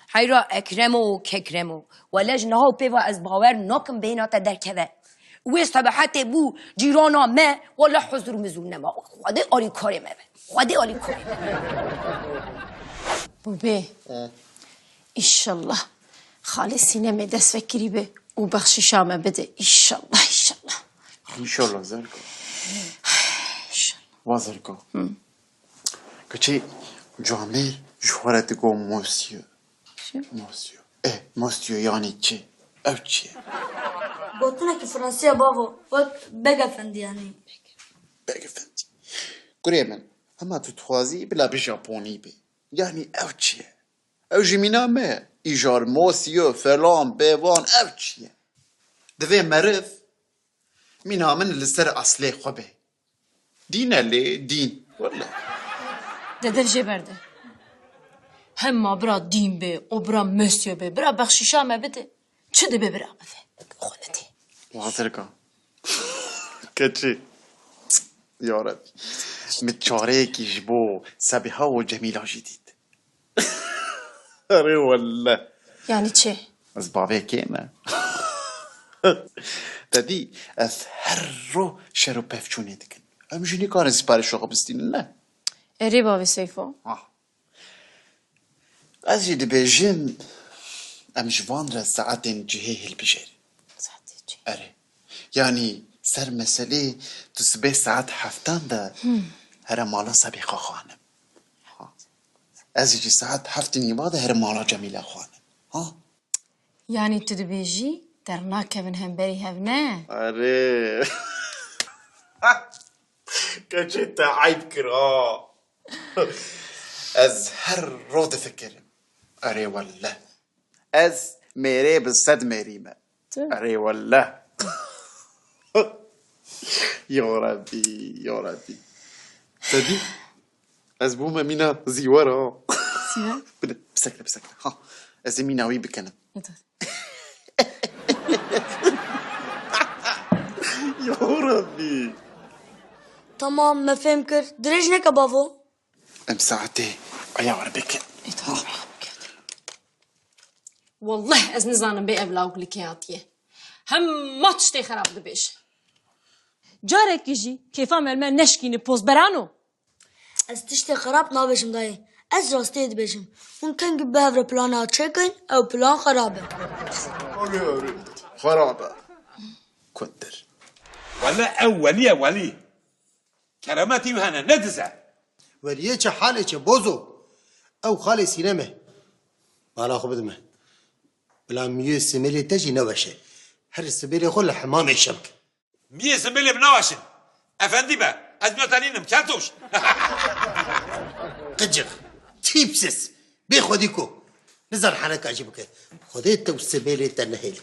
Heyra Ekremo û Kekremo. Wele ji niha û pêva ez bawer nakim bêhna te derkeve. Wê sebehetê bû cîrana me, wele huzur mizur nema. Xwedê alîkarê me be. Xwedê alîkarê me. Bûbê. He. Înşallah. Xalê Sînemê dest vekirî be û bexşîşa me bide. Înşallah, înşallah. Înşallah Zerko. Înşallah. Va Zerko. Hı. Keçê camêr ji xwe re digo monsieur. Çi? Monsieur. Eh, monsieur yanî çi? Ev çi ye? Gotinekî Fransî ye bavo. Wek Beg Efendî yanî. Beg Efendî. Kurê min, hema tu dixwazî bila bi Japonî be. Yanî ev çi ye? Ew jî mîna me. Îjar mosiyo, felan, bevan, ev çi ye? Divê meriv mîna min li ser eslê xwe be. Dîn e lê, dîn. Wele. De dev jê berde. Hema bira dîn be, o bira mesyo be, bira bexşîşa me bide. Çi dibe bira bife? Xwe nedê. Wazirka. Keçî. Ya Rebî. Min çareyekî ji bo Sebiha û Cemîla jî dît. Erê welle. Yanî çi? Ez bavê kê me. Te dî, ez her ro şer û pevçûnê dikin. Em jî nikarin siparişa xwe bistînin, ne? Erê bavê Seyfo. Ah. Ez jî dibêjim, em ji van re saetên cihê hilbijêrin. Saetê cihê. Erê. Yanî ser meselê tu sibê saet heftan de here mala Sebîqa xanim. Ha. Ez jî saet heftê nîva de here mala Cemîla xanim. Ha? Yanî tu dibêjî dernakevin hemberî hev ne? Erê. Keçê te eyb kir ha. Ez her ro difikirim. Erê welle. Ez mêrê bi sed mêrî me. Erê welle. Ya Rebî, ya Rebî. Te dî? Ez bûme mîna zîwer ha. Zîwer? Bile, bisekle, bisekle. Ha. Ez ê mîna wî bikenim. Yeter. Ya Rebî. Tamam, me fêm kir. Dirêj neke bavo. Em saetê aya were bikin. E, tamam, kevdim. Wallah ez nizanim bê ev lawik li kê hatiye. Hema tiştê xerab dibêje. Carekî jî kêfa me li me neşkîne pozberano. Ez tiştê xerab nabêjim dayê. Ez rastiyê dibêjim. Hûn kengî bi hev re plana çêkin, ew plan xerab e. Erê, erê. Xerab e. Kundir. Wele ew welî ye welî. Keremetî wî hene, ne diz e. Weliyê çi halê çi bozo? Ew xalê Sînem e. Mala xwe bide me. Bila miyê simêlê te jî neweşe. Her simêlê xwe li hemamê şev ke. Miyê simêlê min naweşin. Efendî be, ez noterînim, keltoş. Qicix, tîpsiz. Bê xwedî ku. Nizan heneka jî bike. Xwedê te û simêlê te nehêle.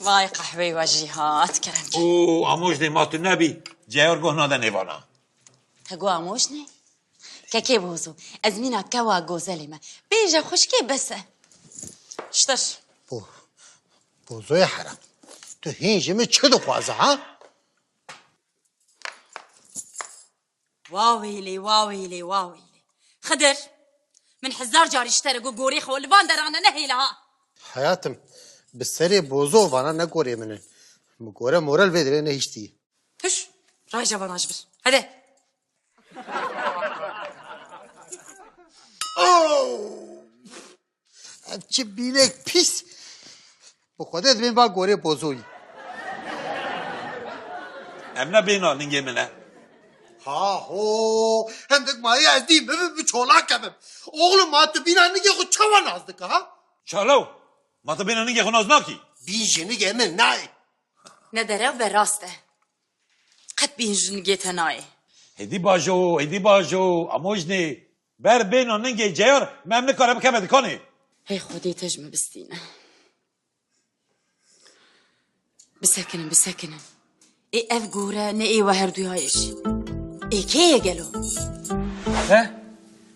Vay qehweyê we jî hat kerem. Û amojnê ma tu nebî, ceyar goh nade nêvana. Te got amojnê? Kekê bozo, ez mîna kewa gozelê me. Bêje xwişkê bes e. Ştir. Bo, bozoya heram. Tu hîn ji min çi dixwaze ha? Wawêlê, wawêlê, wawêlê. Xidir, min hezar carî ji te re got gorê xwe li van derane nehêle ha. Hayatım, bi serê bozo vana ne gorê min in. Min gore more li vê derê nehiştiye. Hiş, raje vana ji vir. Hede. Oh! Ev çi bînek pîs. Bi Xwedê dibên va gorê bozoyî. Em ne bêna ningê min e. Ha ho! Hindik maye ez dî bibim bi çolak kevim. Oğlum ma tu bîna ningê xwe çawa nas dike ha? Çalo! Ma tu bêna ningê xwe nas nakî? Bîn ji ningê min nayê. Ne derew be rast e. Qet bîn ji ningê te nayê. Hêdî bajo, hêdî bajo, amojnê. Ber bêna ningê ceyar, me em nikare bikeve dikanê. Hey Xwedê te ji min bistîne. Bisekinin, bisekinin. Ê ev gore ne ê we herduyayê jî. Ê kê ye gelo? He?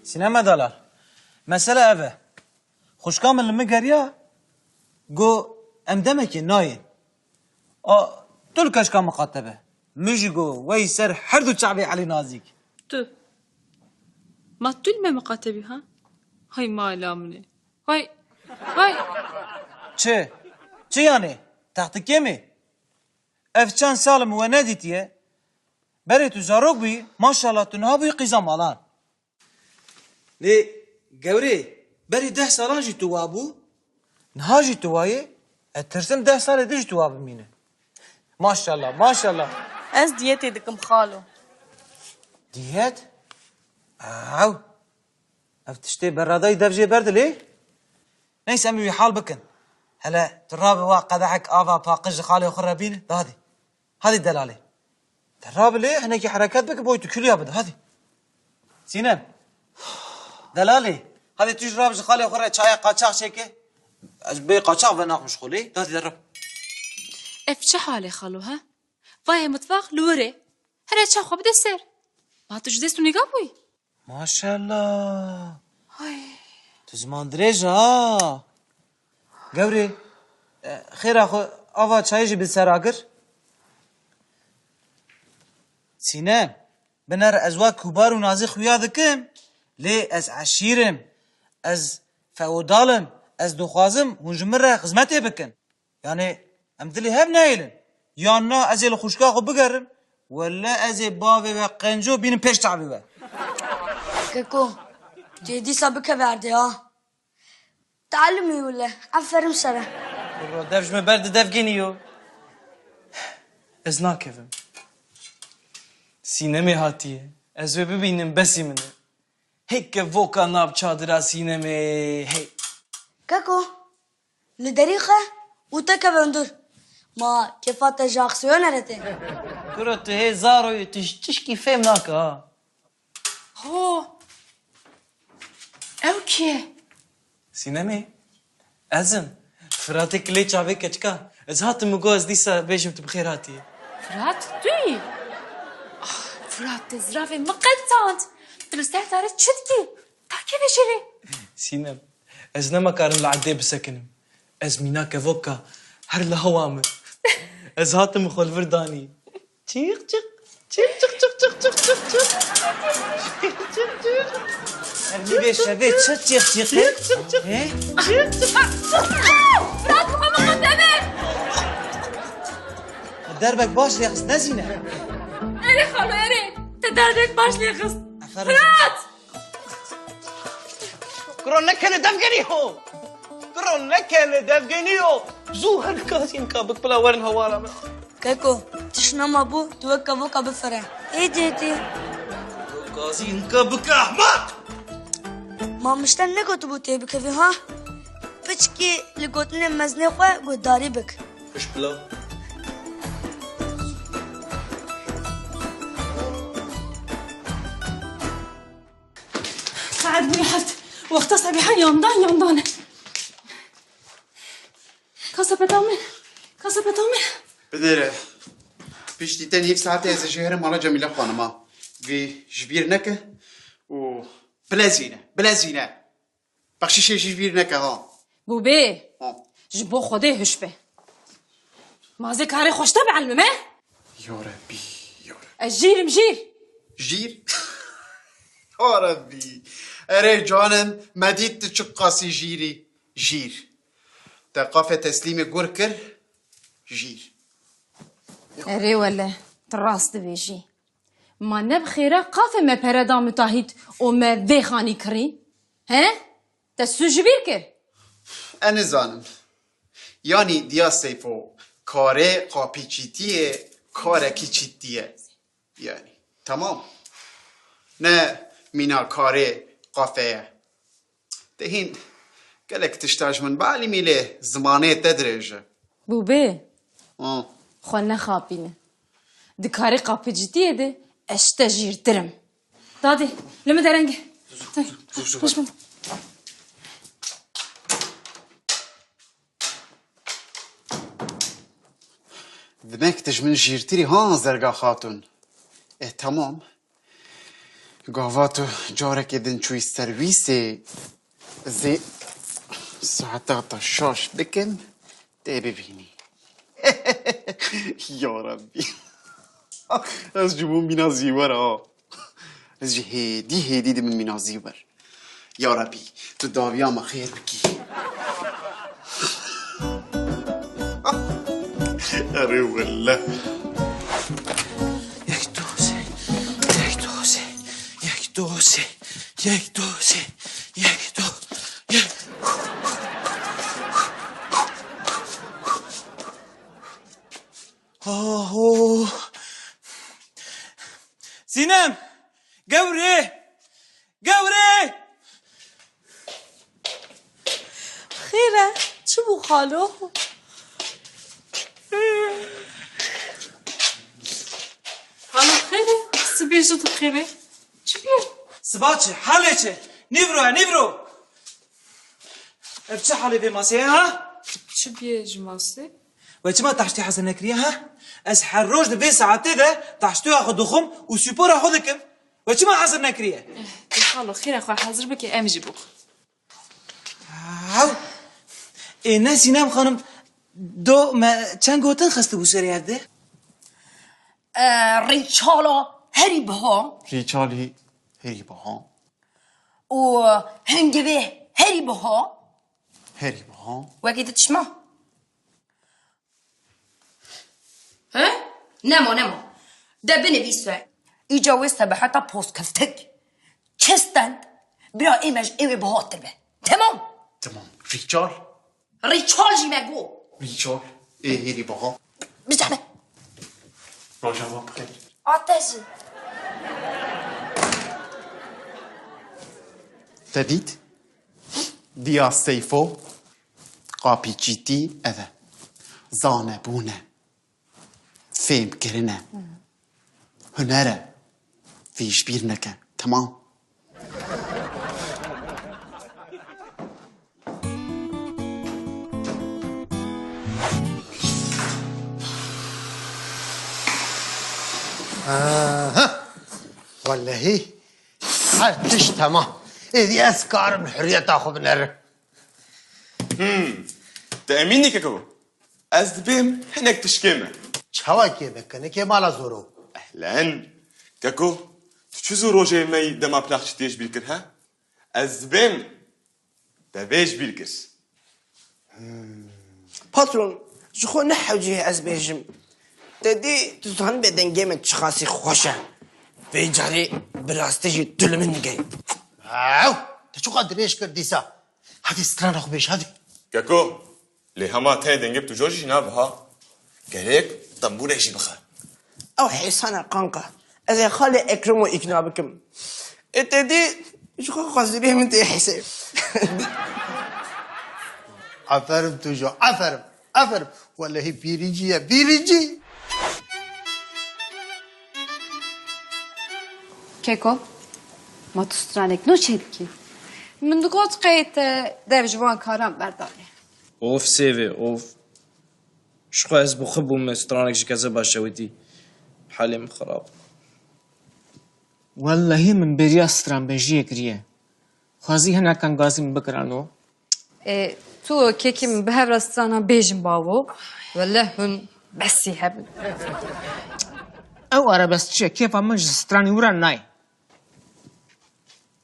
Sîneme dalal. Mesele ev e. Xwişka min li min geriya, got, em demekê nayên. A, tu li keşka miqate be. Min jî got, wey ser her du çavê Elî Nazîk. Tu. Ma tu li me miqate bî ha? Hay mala min e. Hay, hay. Çi? Çi yanî? Textikê mi? Ev çend sal im we nedîtiye? Berê tu zarok bûyî, maşallah tu niha bûyî qîza malan. Lê gewrê, berî deh salan jî tu wa bû, niha jî tu wa yê, ez tirsim deh salê din jî tu wa bimîne. Maşallah, maşallah. Ez diyetê dikim xalo. Diyet? Ew. Ev tiştê beradayî dev jê berdilê. Neyse em wî hal bikin. Hele tu rabe wa qedehek ava paqij ji xalê xwe re bîne. De hadî. Hadî delalê. De rabe lê hinekî hereket bike boy tu külya bide. Hadî. Sînem. Delalê. Hadî tu ji rabe ji xalê xwe re çaya qaçax çêke. Ez bê qaçax venaxim ji xwe lê. De hadî de rabe. Ev çi halê xalo he? Vayê mitvax li wir e. Here çav xwe bide ser. Ma tu ji dest û nîga bûyî? Maşallah. Ay. Tu ziman dirêj ha. Gewrê, e, xêra xwe ava çayê jî bi ser agir. Sînem, binêre ez wa kubar û nazî xuya dikim, lê ez eşîr im, ez feodal im, ez dixwazim hûn ji min re xizmetê bikin. Yanî em dilê hev nehêlin. Yan na ez ê li xwişka xwe bigerim, wele ez ê bavê we qenco bînim pêş çavê we. Keko, tu yê dîsa bikeve erdê ha. Tealimî wile, eferim sere. Kuro, dev ji me berde dev genî yo. Ez nakevim. Sînemê hatiye. Ez wê bibînim, besî min e. Hê kevoka nav çadira Sînemê, hey. Keko, li derî xe û te keve hundir. Ma kêfa te ji aksiyonê re tê? Kuro tu hê zaro yî, tu ji tişkî fêm nake ha. Ho! Ew kî ye? Sînemê. Ez im. Firatê kilê çavê keçika. Ez hatim min got ez dîsa bêjim tu bi xêr hatiyê. Firat, tu yî? Ah, Firat, te ziravê min qetand. Tu li ser tarê çi dikî? Takê vêjêrê. Sînem, ez nema karim li erdê bisekinim. Ez mîna kevoka her li hewa min. Ez hatim min xwe li vir danî. Çîq çîq. Çîq çîq çîq çîq çîq çîq çîq. Çîq çîq çîq. Ev nîvê şevê çi çîq çîq e? Çîq çîq çîq. He? Çîq çîq. Firat, bi xwe min qut deme. Derbek baş lê xist, ne Sînem? Erê xalo, erê. Te derbek baş lê xist. Aferin. Firat! Kuro nekene devgenî ho! Kuro nekene devgenî ho! Zû her gazîn ka bik bila werin hewara min. Keko, tişt nema bû, tu wek kevoka bifire. Êdî êdî. Gazîn ka bike ehmeq! Ma mişten negotibû tê bikevî ha? Piçkî li gotinên mezinê xwe guhdarî bik. Pişt bila. Saet bûye heft. Wexta Sebîha yandan yandan e. Ka sepeta min. Ka sepeta min. Binêre. Piştî te nîv saetê ez ê jê herim mala Cemîle xanima. Vî ji bîr neke û bilezîne. Bilezîne. Bexşîşê jî ji bîr neke ha. Bûbê, Ha. Ji bo Xwedê hiş be. Ma ez ê karê xweş te bielmim, he? Ya Rebbî, ya Rebbî. Ez jîr im, jîr. Jîr? Ya Rebbî. Erê canim, me dît tu çiqasî jîrî. Jîr. Te qafê teslîmê gur kir, jîr. Erê wele, tu rast dibêjî. Ma ne bi xêra qafê me pere da mitahît û me vê xanî kirî? He? Te sû ji bîr kir? E nizanim. Yanî diya Seyfo, karê qapîçîtiyê karekî çîtî ye. Yanî, temam. Ne mîna karê qafe ye. Te hîn gelek tişta ji min bielîmî lê zimanê te dirêj e. Bûbê. Hı. Xwe nexapîne. Di karê qapicitiyê de ez ji te jîrtir im. Dadê, li min dereng e. Zû, zû, zû, zû. Pişt min. Dimek tu ji min jîrtirî ha Zerga Xatun. E, temam. Gava tu carekê din çûyî serwîsê, ez ê saeta te şaş bikim, tê bibînî. Ya Rebbî. Ez ji bo mîna zîwer ha. Ez jî hêdî hêdî dibim mîna zîwer. Ya Rebbî, tu dawiya me xêr bikî. Erê welle. Yek, du, sê. Yek, du, sê. Yek, du, sê. Yek, du, sê. Yek, du, yek. Aho. Sînem! Gewrê! Gewrê! Xêr e, Çi bû xalo? Xalo xêr e? Sibê ji dixêre. Çi bû? Siba çi? Halê çi? Nîvro e, nîvro! Ev çi halê vê masê ye, ha? Çi bûye ji masê? We çima taştê hezir nekiriye, ha? Ez her roj di vê saetê de taştoya xwe dixwim û spora xwe dikim. We çima hezir nekiriye? Eh, tu xalo, xêra xwe hezir bike, em jî bixwin. Haw! Ê, ne Sînem xanim, do me çend gotin xistibû serê erdê? E, rîçala herî biha. Rîçalî herî biha. Û hingivê herî biha. Herî biha. Wekî tu tişma. He? Nemo, nemo. De binivîse. Îca wê sebeheta pozkeftik. Çi stend? Bira ê me ji ê wê bihatir be. Temam. Tamam. Rîçal. Rîçal jî me got. Rîçal. Ê hêrî biha. Bijane. Rojava bixêr. A te jî. Te dît? Diya Seyfo, kapîçîtî ev e. Zanebûn e. Fêmkirin e. Huner e. Vî ji bîr neke. Temam. Aha. Wellehî her tişt temam. Êdî ez karim huriyeta xwe binerim. Hmm. Te emîn dî keko? Ez dibêm hinek tişkê me. Çawa kê me kinikê mala zoro? Ehlen. Keko, tu çi zû rojê me yî dema plaxçîtiyê ji bîr kir, he? Ez dibêm te vê ji bîr kir. Hmm. Patron, ji xwe ne hewcî ez bêjim. Te dî tu zanibê dengê min çiqasî xweş e. Vê carê bi rastî jî tu li min digihî. Ew, te çiqa dirêj kir dîsa. Hadi strana xwe bêj, hadi. Keko, lê hema tenê dengê bi tu cor jî nabe ha. Gerek tembûrek jî bixe. Ew hêsan e qanka. Ez ê xalê Ekremo îkna bikim. Ê te dî ji xwe xwezirê min tê hesê. Aferin Tujo, aferin, aferin. Wellehî bîrîcî ye, bîrîcî. Keko, ma tu stranek nû çê dikî? Min digot qey te dev ji van karan berdane. Of Sêvê, of. Ji xwe ez bi xwe bûme stranek ji keze başewitî. Halê min xirab. Wellehî min bêriya stranbêjiyê kiriye. Xwezî hinekan gazî min bikirano. Ê, tu û kekê min bi hev re strana bêjin bawo. Wele hûn besî hebin. Ew arabeskçiye kêfa min ji stranî wira nayê.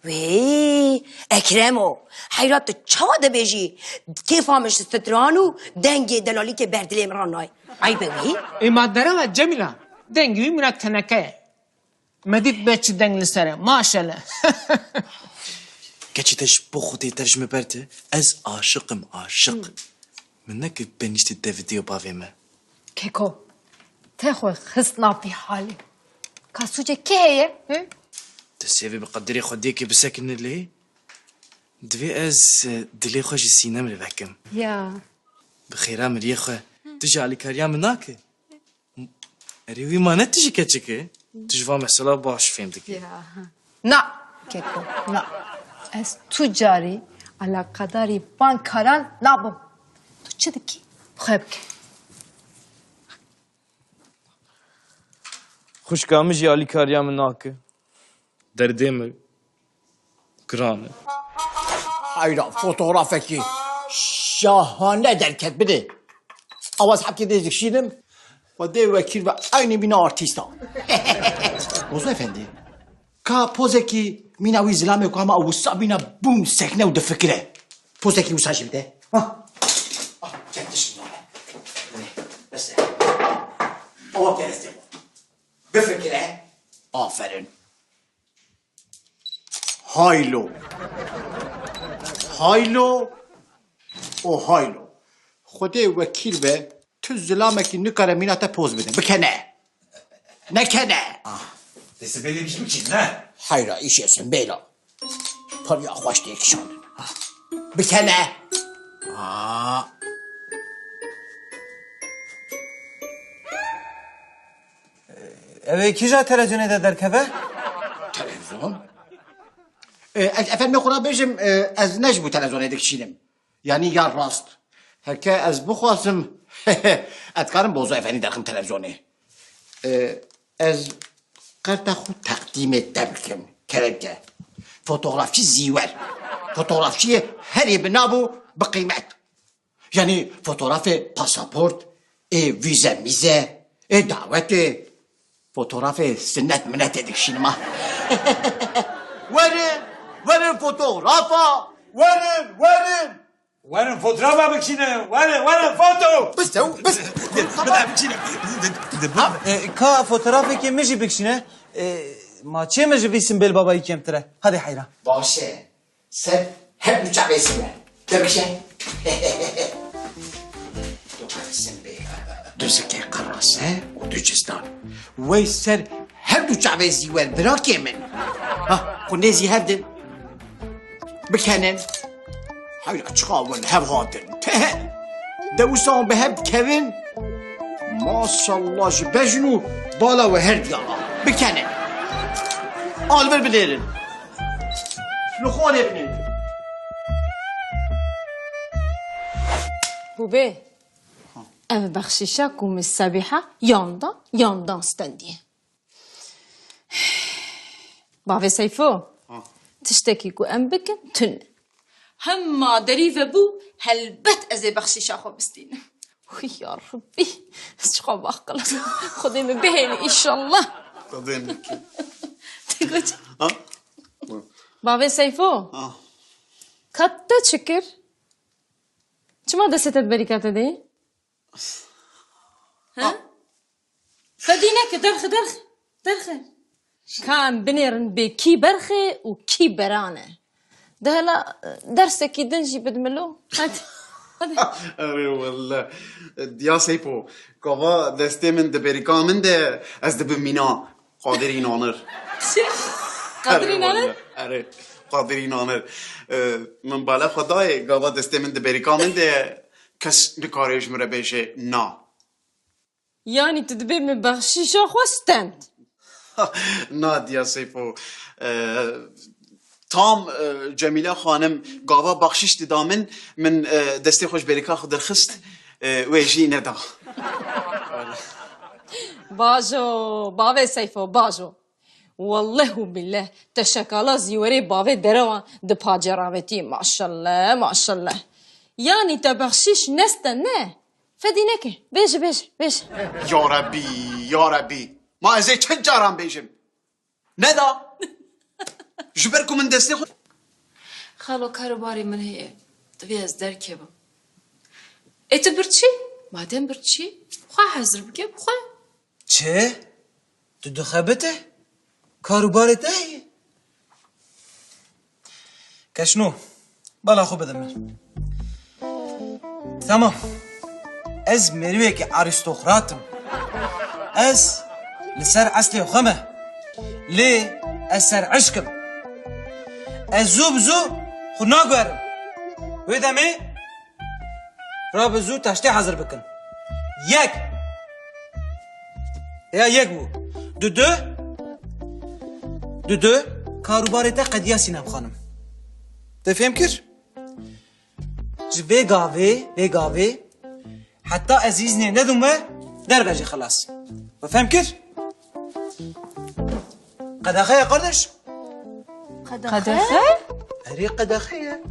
Wêy, Ekremo, heyra tu çawa dibêjî? Kêfa min ji stran û dengê delalîkê ber dilê min re nayê. Eyb e wî? Ê ma derew e Cemîla, dengê wî mîna teneke ye. Me dît be çi deng li ser e. Maşele. Keçî te ji bo Xwedê dev ji min berde. Ez aşiq im, aşiq. Min nekir benîştî dev diyo bavê me. Keko, te xwe xist nav vî halê. Ka sûcê kê heye? Hi? Tu sêvê bi qedirê Xwediyê kê bisekinî lê. Divê ez, e, dilê xwe ji Sînem re vekim. Ya. Bi xêra miriyê xwe. Tu ji alîkariya min nake. Erê wî ma ne tu jî keçik î? Tu ji van mesela baş fêm dikî. Ya. Na, Keko, na. Ez tu carî alaqadarî van karan nabim. Tu çi dikî? Xwe bike. Xwişka min jî alîkariya min nake. Derdê min giran e. Hayra, fotografekî şahane derket bidê. Awaz hepkê dê dikşînim. Xwedê wekîl be, eynî mîna artîsta. Bozo Efendi, ka pozekî mîna wî zilamê ku hema wisa mîna bûn sekne û difikire. Pozekî wisa jî bide. Ha. Ah, çek dişin ya. Bes e. Awa kerestê xwe. Bifikire. Aferin. Haylo. Haylo. O haylo. Xwedê wekîl be, tu zilamekî nikare mîna te poz bide. Bikene. Nekene. Ah, dê sibê dê bijî biçîn, ne? Hayra, îşê simbêla. Piriya xweş tê kişandin. Bikene. Ah. Ew ê kîja televizyonê de derkeve? Televizyon? E, ez efendime xwe bêjim, e, ez ne ji bo televizyonê dikişînim. Yanî ya rast. Heke ez bixwazim, ez dikarim Bozo Efendî derxim televizyonê. E, ez qerta xwe teqdîmê te bikim, kerem ke. Fotografçî zîwer. Fotografçiyê herî bi nav û bi qîmet. Yanî fotografê pasaport, ê vîze mîze, ê dawetê, fotografê sinnet minetê dikişînim ha. Werin, werin fotografa, werin, werin. Werin fotografa bikişîne, werin, werin foto. Biste, biste. Bide bikişîne. E, ka fotografekê min jî bikişîne. E, ma çê min ji vî simbêl babayî kêmtir e. Hadi heyran. Baş e. Ser her du çavê zî me. Tebişe. Du qersin bê. Du zikê qerase û du cizdan. Wey ser her du çavê zî wer birakê min. Ha, xwe nêzî hev din. Bikenin. Hewla çiqa win hev hatin. De wisa bi hev dikevin. Maşallah ji bejn û bala we her diyala. Bikenin. Alvir binêrin. Li xwarê binêrin. Bûbê, ev bexşîşa ku min Sebîha yan da, yan da stendiye. Bavê Seyfo, Ha. tiştekî ku em bikin tune. Hema derî vebû, helbet ez ê bexşîşa xwe bistînim. Huy ya Rabbî, ez çiqa baqil im. Xwedê min bihêlî înşallah. Xwedê min kir. Te got. Ha? Bavê Seyfo. Ha. Ka te çi kir? Çima destê te di berîka te de ye? Ha? Ha? Fedî neke, derxe, derxe. Derxe. Ka em binêrin bê kî berxê û kî beran e. De hela, e, dersekî din jî bidmilo. Hadi. Hadi. Erê welle. Diya Seypo, gava destê min di berîka min de ez dibim mîna Qadirî Nanir. Çi? Qadirî Erê Nanir? Welle. Erê, Qadirî Nanir. E, min bala xwe dayê, gava destê min di berîka min de kes nikare ji min re bêje na. Yanî tu dibê min bexşîşa xwe stend? Na diya Seyfo. E, tam, e, Cemîle xanim gava baxşîş dida min, min, e, destê xwe ji berîka xwe derxist, e, wê jî neda. Bajo, bavê Seyfo, bajo. Welleh û billeh, te şekala zîwerê bavê derewan di pacê ravêtî. Maşallah, maşallah. Yanî te bexşîş neste, ne? Fedî neke. Bêje, bêje, bêje. Ya Rebbî, ya Rebbî. Ma ez ê çend caran bêjim? Neda. Ji ber ku min destê xwe Xalo, kar û barê min heye. Divê ez derkevim. Ê tu birçî? Madem birçî, xwe hezir bike, bixwe. Çi? Tu dixebite? Kar û barê te heye? Keşno, bala xwe bide min. Tamam. Ez merivekî arîstokrat im. Ez li ser eslê xwe me. Lê ez ser eşq im. Ez zû bi zû xwe naguherim. Wê demê rabe zû taştê hazir bikin. Yek. Ya yek bû. Dudu. Dudu. Karûbarê te qediya Sînem xanim. Te fêm kir? Ji vê gavê, vê gavê, heta ez îznê nedim we, derve jî xilas. We fêm kir? Qedexe ye, kardeş. Qedexe? Erê, qedexe ye.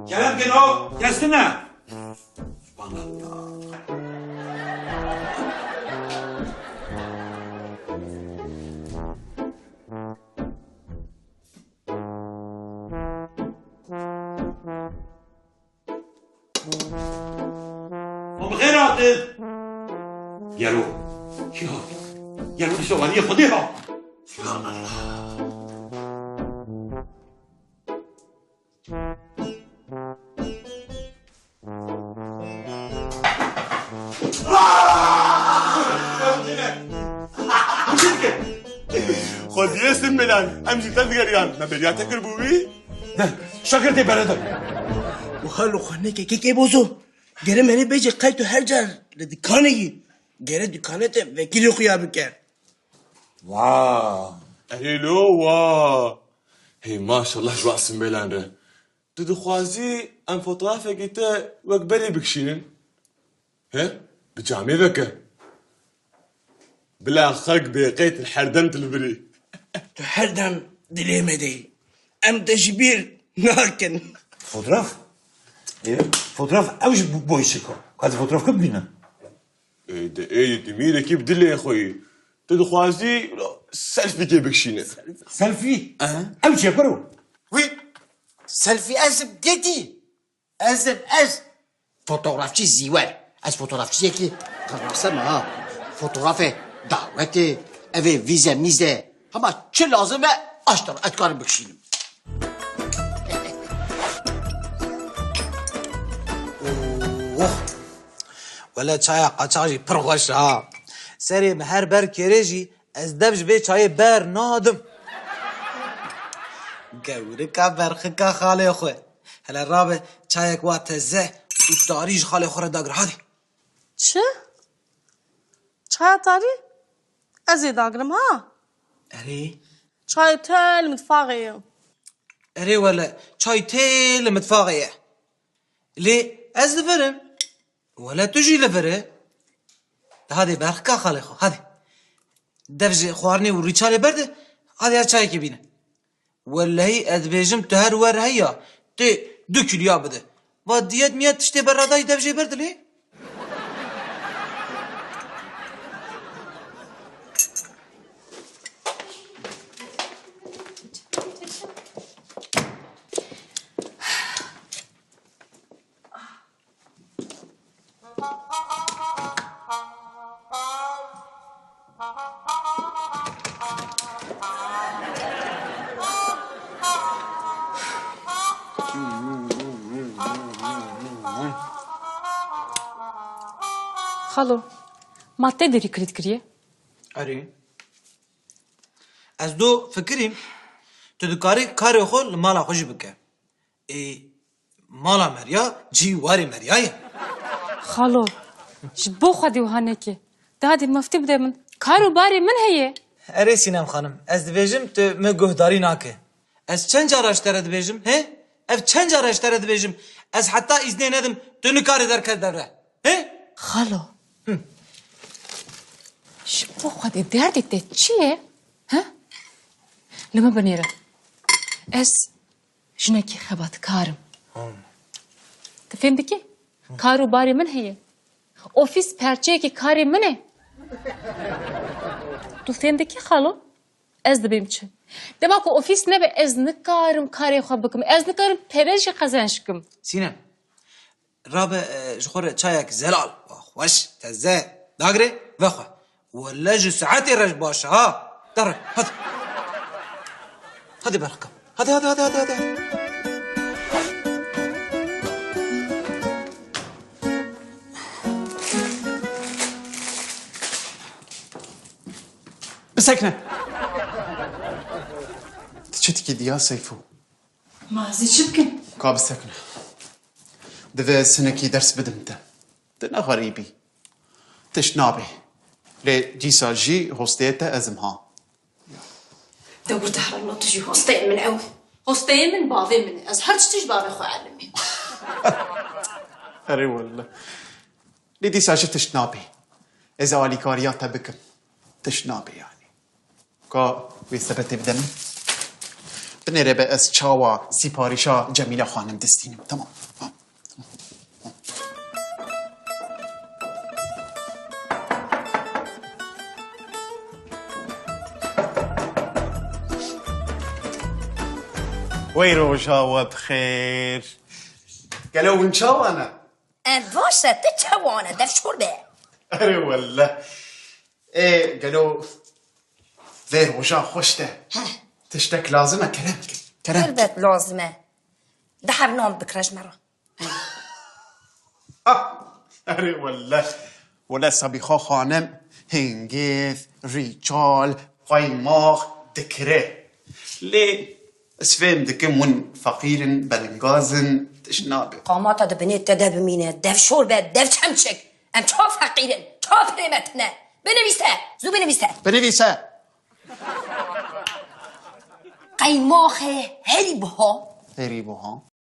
Kerem kin o, kes tune. Subhanallah. Hûn bi xêr hatin. Gelo kî hat? Gelo dîsa weliyê Xwedê hat? Subhanallah. Xwediyê Simbêlan, em jî te digeriyan. Me bêriya te kiribû wî? Ne, şakir tê beredem. Wiha li xwe neke kekê bozo. Gere merê bêje qey tu her car li dikanê yî. Gere dikane te vekîlê xuya bike. Wa. Erê lo wa. Hey maşallah ji wan Simbêlan re. Tu dixwazî em fotografekî te wek berê bikişînin? He? Bi camê veke. Bila xelk bê qey tu her dem tu li vir î. Tu her dem dilê me de yî. Em te ji bîr nakin. Fotoğraf? E, fotoğraf ew ji bo-, boy çiko. Ka ez fotoğraf kim bîne? E, de, ê, tu mîrekî bi dilê xwe yî. Tu dixwazî selfîkê bikişîne. Selfie? Aha. Ew çi ye kuro? Wî selfie ez im gedî. Ez im ez. Fotografçî Zîwer. Ez fotografçiyekî qirnase me ha. Fotografê dawetê, evê vîze mîze. Hema çi lazim e, aştir ez dikarim bikişînim. Oh. Wele çaya qaçax jî pir xweş e ha. Serê min her ber kêrê jî ez dev ji vê çayê ber nadim. Gewrika berxika xalê xwe. Hele rabe çayek wa teze û tarî ji xalê xwe re dagir hadi. Çi? Çaya tarî? Ez ê dagirim ha. Erê. Çayê te li mitfaxê ye. Erê wele çay tê li mitfaxê ye. Lê ez li vir im. Wele tu jî li vir î. De hadê berxika xalê xwe, hadê. Dev ji xwarinê û rîçalê berde, hadê ez çayekê bîne. Welehî ez dibêjim tu her wer heya, tê du kîloya bide. Va diyet miyet tiştê berradayî dev jê berdilê. Xalo, ma te derî kilît kiriye? Erê. Ez do fikirîm, tu dikarî karê xwe li mala xwe jî bike. Ê, mala meriya cî warê meriya ye. Xalo, ji bo Xwedê wiha neke. Dadê meftî bide min. Kar û barê min heye. Erê Sînem xanim, ez dibêjim tu min guhdarî nake. Ez çend cara ji te re dibêjim, he? Ev çend cara ji te re dibêjim. Ez heta îznê nedim, tu nikarî derket devre. He? Xalo. Hı. Ji bo Xwedê derdê te çi ye? He? Li min binêre. Ez jinekî xebatkar im. Hı. Tu fêm dikî? Hı. Kar û barê min heye. Ofîs perçeyekî karê min e. Tu fêm dikî xalo? Ez dibêm çi? Dema ku ofîs nebe ez nikarim karê xwe bikim. Ez nikarim pere jî qezenc kim. Sînem, rabe, e, ji xwe re çayek zelal, xweş, teze, dagire, vexwe. Wele ji saetê re ji baş e ha. Dere, hadi. Hadi berxika. Hadi, hadi, hadi, hadi, hadi. Bisekine. Tu çi dikî diya Seyfo? Ma ez ê çi bikim? Ka bisekine. Divê ez hinekî ders bidim te. Tu ne xerîbî. Tişt nabê. Lê dîsa jî hosteyê te ez im ha. De wir dehranna tu jî hosteyê min ew. Hosteyê min bavê min e. Ez her tiştî ji bavê xwe elimî. Erê welle. Lê dîsa jî tişt nabê. Ez ê alîkariya te bikim. Tişt nabê yanî. Ka wê sebetê bide min. Binêre be ez çawa sîparîşa Cemîle xanim distînim. Tamam. Wey roja we bi xêr. Gelo hûn çawa ne? Em baş e, tu çawan e, dev şor be. Erê welle. Ê, gelo vê roja xweş de. Heh. Tiştek lazim e, kerem ke. Kerem ke. Elbet lazim e. Di heb nan bikire ji me re. Ah, erê welle. Welle Sabîxa xanim, hingêz, rîçal, qaymax dikire. Lê ez fêm dikim hûn feqîr in, belingaz in, tişt nabe. Qamata di binê te de bimîne, dev şor be, dev çemçik. Em ça feqîr in, ça pirê me tune. Binivîse, zû binivîse. Binivîse. Qeymaxê herî buha. Herî buha.